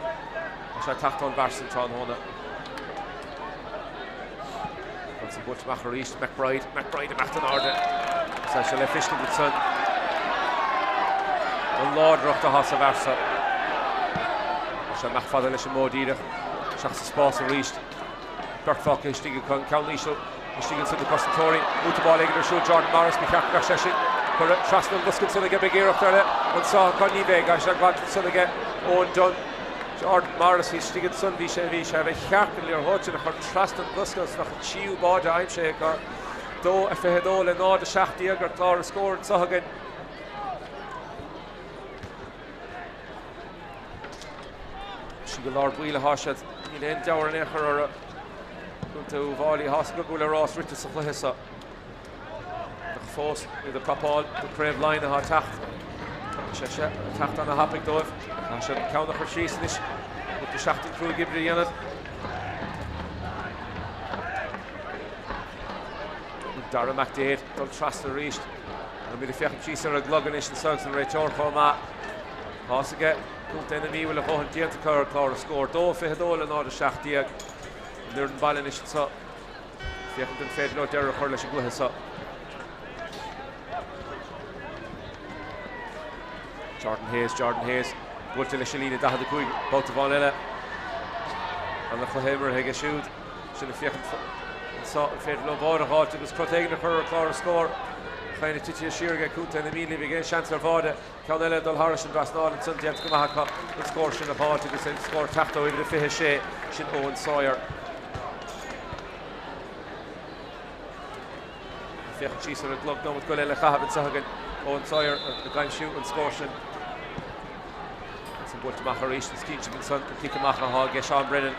Tá sé ag teacht ón bhfear san tráthnóna. Ansan buailte amach arís McBride, McBride amach in airde. Tá sé le feiscint ansan. An láidreacht atá sa bhfear seo. Tá sé amach fada leis an mbó díreach. Isteach sa spás arís. Beirt fágtha istigh acu, an ceann íseal istigh ansan do chosantóirí. Útamáil éigin ar siúl Jordan Morris, ba cheart go mbeadh sé sin curtha trasna an bhosca ansan aige. Beidh iarracht eile anso acu, ní bheidh, tá sé glanta ansan aige Eoin Dunne. Jordan Morris istigh ansan, bhí sé, bhí sé, ba cheart an liathróid sin a chur trasna an bhosca agus bheadh an tríú báide aimsithe acu. 2-22 le 0-17 ar chlár na scór anso againn. Istigh i lár baill atá siad. Níl aon deabhar in aon chor orthu. Contae Uíbh Fhailí tá a fhios acu go bhfuil a rás rite sa chluiche seo. Ach fós iad ag prapáil do Craobh Laighean atá ag teacht. Tá sé seo ag teacht ana-thapaidh dóibh. Tá siad an ceann a chur síos anois. Cúpla seachtain cruaidh oibre a dhéanamh. Darragh McDaid dul trasna arís. Táimid ag féachaint síos ar an gclog anois anso agus an réiteoir chomh maith. Tá a fhios aige Contae na Mí bhfuil a dhóthain déanta acu ar chlár na scór. 2-22 le 0-17. An fhoireann baile anois anso. Féachaint an féidir leo deireadh a chur leis an gcluiche seo. Jordan Hayes, Jordan Hayes, buailte leis an líne 45 babhta amháin eile. Ana-chluiche imeartha aige siúd. Sin ag féachaint anso an féidir leo báide a dh'fháilt agus crot éigin a chur ar chlár na scór. Chaon tite siar aige Contae na Mí ní bheidh aon seans ar bháide. Ceann eile ag dul thairis an dtrasnán ansan déanta go maith acu an scór sin a dh'fháilt agus an scór teacht ó uimhir a 26 sin Eoin Sawyer. Ag féachaint síos ar an gclog nóiméad go leith le caitheamh anseo againn Eoin Sawyer ag aimsiú an scór sin. Ansan buailte amach arís is cinnte ansan an cic amach atá aige Seán Brennan.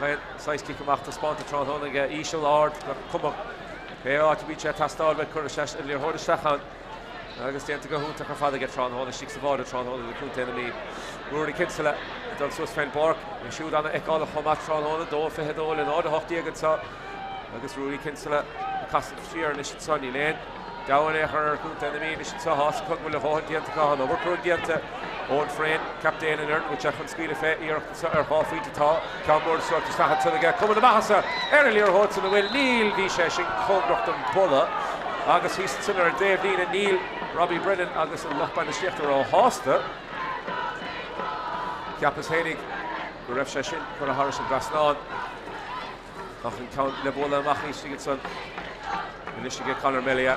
Chaon saghas cic amach taispeánta tráthnóna aige íseal ard nach cuma pé áit a mbíonn sé ag teastáil beidh curtha sé an liathróid isteach ann agus déanta go hiontach ar fad aige tráthnóna istigh sa bháide tráthnóna do Chontae na Mí. Ruairí Kinsella ag dul suas fén bpáirc, é siúd an-fheiceálach chomh maith tráthnóna, 2-22 le 0-18 anseo agus Ruairí Kinsella ag casadh siar anois anseo, níl aon deabhadh in aon chor ar Chontae na Mí anois anseo, tá a fhios acu go bhfuil a dhóthain déanta acu, tá an obair cruaidh déanta. Eoin Frayne, captaen an fhoireann, bhfuil sé chun scaoileadh fé iarracht anseo ar dhá phointe tá ceann mór suas isteach ansan aige. Cuma na maitheasa ar an liathróid san an bhfuil? Níl, bhí sé sin cóngarach don bpolla agus thíos ansan ar an dtaobhlíne níl Robbie Brennan agus an lucht bainistíochta róshásta. Cheapas fhéinig go raibh sé sin curtha thairis an dtrasnán. Ach an ceann le bualadh amach istigh ansan anois aige Conor Melia.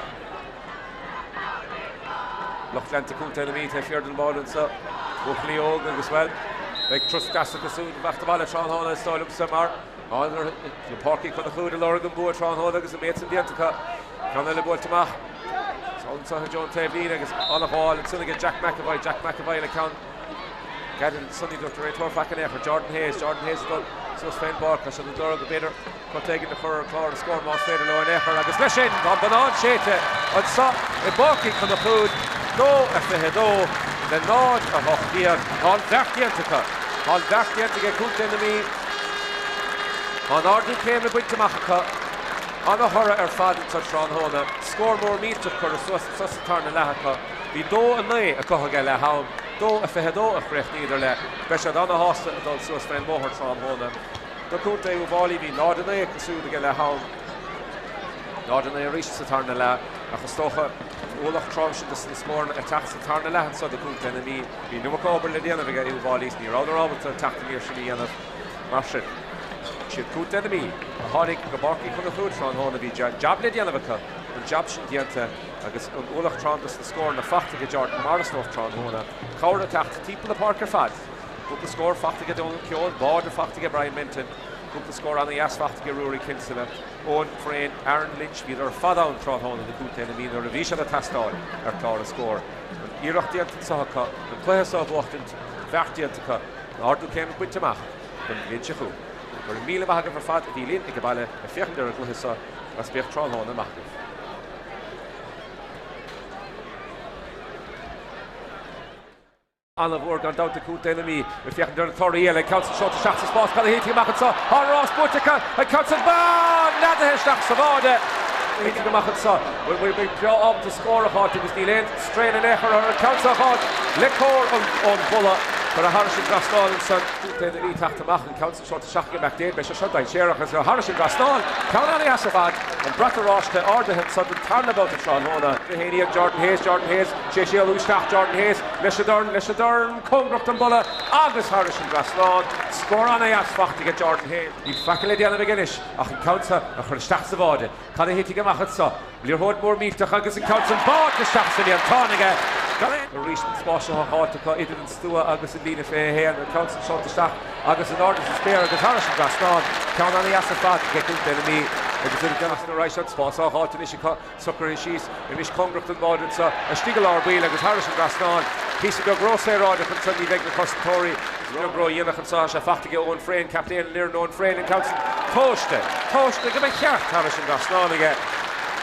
Lucht leanta Contae na Mí taobh thiar den bháide anseo. Buachaillí óga agus, bhuel, beidh turas deas acu siúd ag imeacht abhaile tráthnóna is dóigh liomsa mar tá Páirc Uí Chonchúir ag lorg an bua tráthnóna agus an méid san déanta acu. Ceann eile buailte amach. Sall anseo i dtreo an taobhlíne agus an-ghabháil ansan aige Jack McEvoy. Jack McEvoy le ceann. Gavin Sonny Dúirt an réiteoir faic in aon chor Jordan Hayes Jordan Hayes ag dul suas fén bpáirc tá siad ag lorg b'fhéidir crot éigin a chur ar chlár na scór más féidir leo in aon chor agus leis sin tá an bonnán séidte anseo i bPáirc Uí Chonchúir 2 a 22 le 0 a 18 Tá an bheart déanta acu. Tá an bheart déanta aige Contae na Mí. Tá an ardú céime bainte amach acu. Ana-thoradh ar fad anseo tráthnóna. Scór mór millteach curtha suas anseo sa tarna leath acu. Bhí 2 9 acu ag leath am, 2 22 a chríochnaíodar le. Beidh siad ana-shásta a dul suas fén mbóthar tráthnóna. Do Contae Uíbh Fhailí bhí 0 9 acu siúd ag leath am, 0 9 arís sa tarna leath ach is dócha an ualach trom sin dos na scóranna ag teacht sa tarna leath anso do Contae na Mí. Bhí an iomarca obair le déanamh ag Uíbh Fhailí is ní rabhadar ábalta an teacht aniar sin a dhéanamh mar sin. Siad Contae na Mí a tháinig go Páirc Uí Chonchúir tráthnóna. Bhí jab le déanamh acu, an jab sin déanta agus an ualach trom dos na scóranna faighte ag Jordan Morris dóibh tráthnóna. Cabhair ag teacht timpeall na páirce ar fad. Cúpla scór faighte ag Donal Keohane, báide faighte ag Brian Menton, cúpla scór ana-dheas faighte ag Ruairí Kinsella, Eoin Frayne, Aaron Lynch, bhíodar ar fad ann tráthnóna do Chontae na Mí nuair a bhí siad ag teastáil ar chlár na scór. An iarracht déanta anseo acu an cluiche seo a bhuachtaint, an beart déanta acu, an ardú céime bainte amach don bhliain seo chugainn. Go raibh míle maith agaibh ar fad a bhí linn ag baile ag féachaint ar an gcluiche seo agus bíodh tráthnóna maith agaibh. An-mhór gan dabht ag Contae na Mí ag féachaint ar na torthaí eile. An ceann san seolta isteach sa spás, cad a thitfidh amach anseo? Tá an rás buaite acu, an ceann san neadaithe isteach sa bháide. Thitfidh amach anseo. Bhfuil muid breá ábalta scór a fháilt agus níl aon strain in aon chor orthu an ceann seo a fháilt le cóir ón bhulla. Curtha thairis an dtrasnán ansan. Contae na Mí teacht amach an ceann san seolta isteach ag McDaid. Beidh sé seo dainséarach agus thairis an dtrasnán. Ceann an-dheas ar fad. An brat oráiste ardaithe ansan don tarna babhta tráthnóna. 1 Jordan Hayes, Jordan Hayes, sé séalú isteach Jordan Hayes leis an dorn, leis an dorn, cóngarach don bhulla agus thairis an dtrasnán. Scór an-dheas faighte ag Jordan Hayes. Níl faic le déanamh aige anois ach an ceann seo a chur isteach sa bháide. Cad a thitfidh amach anso? Liathróid mhór millteach agus an ceann san báite isteach sa líontán aige. Gan aon. Arís an spás seo á fháilt acu idir an stua agus an líne 21. An ceann san seolta isteach agus in airde sa spéir agus thairis an dtrasnán. Ceann an-dheas ar fad ag Contae na Mí agus idir an ar aghaidh seo. Spás á fháilt anois acu. Socraithe síos anois cóngarach don bháide anso istigh i lár baill agus thairis an dtrasnán. Píosa beag rósaoráideach anso ní bheidh na cosantóirí beag ródhéanach anso. Tá sé faighte aige Eoin Frayne, captaen an fhoireann Eoin Frayne an ceann san tomhaiste, tomhaiste go mba cheart thairis an dtrasnán aige.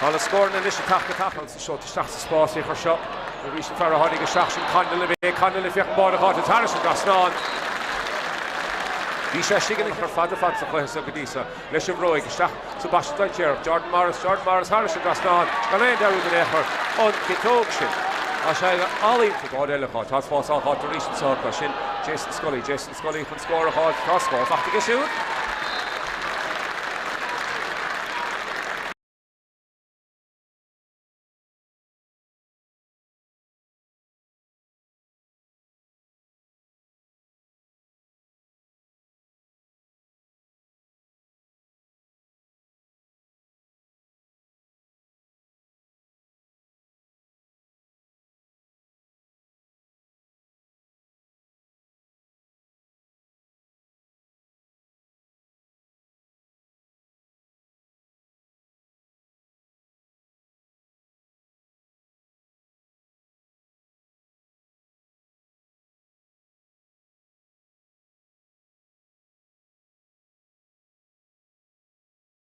Tá na scóranna anois ag teacht go tapa. Ansan seolta isteach sa spás í chur seo arís an fear a tháinig isteach sin Connolly é Connolly féach an báide dhá thairis an dtrasnán. Bhí sé istigh ina chur fada fad sa chluiche seo go dtí seo. leis an bhróig isteach sa bpaiste dainséarach. Jordan Morris, Jordan Morris thairis an dtrasnán, gan aon dearúd in aon chor, an chiotóg sin. Tá sé ealaíonta. Báide eile acu. Tá spás á fháilt arís anseo acu. Sin Jason Scully. Jason Scully chun scór a fháilt. Tá scór faighte aige siúd.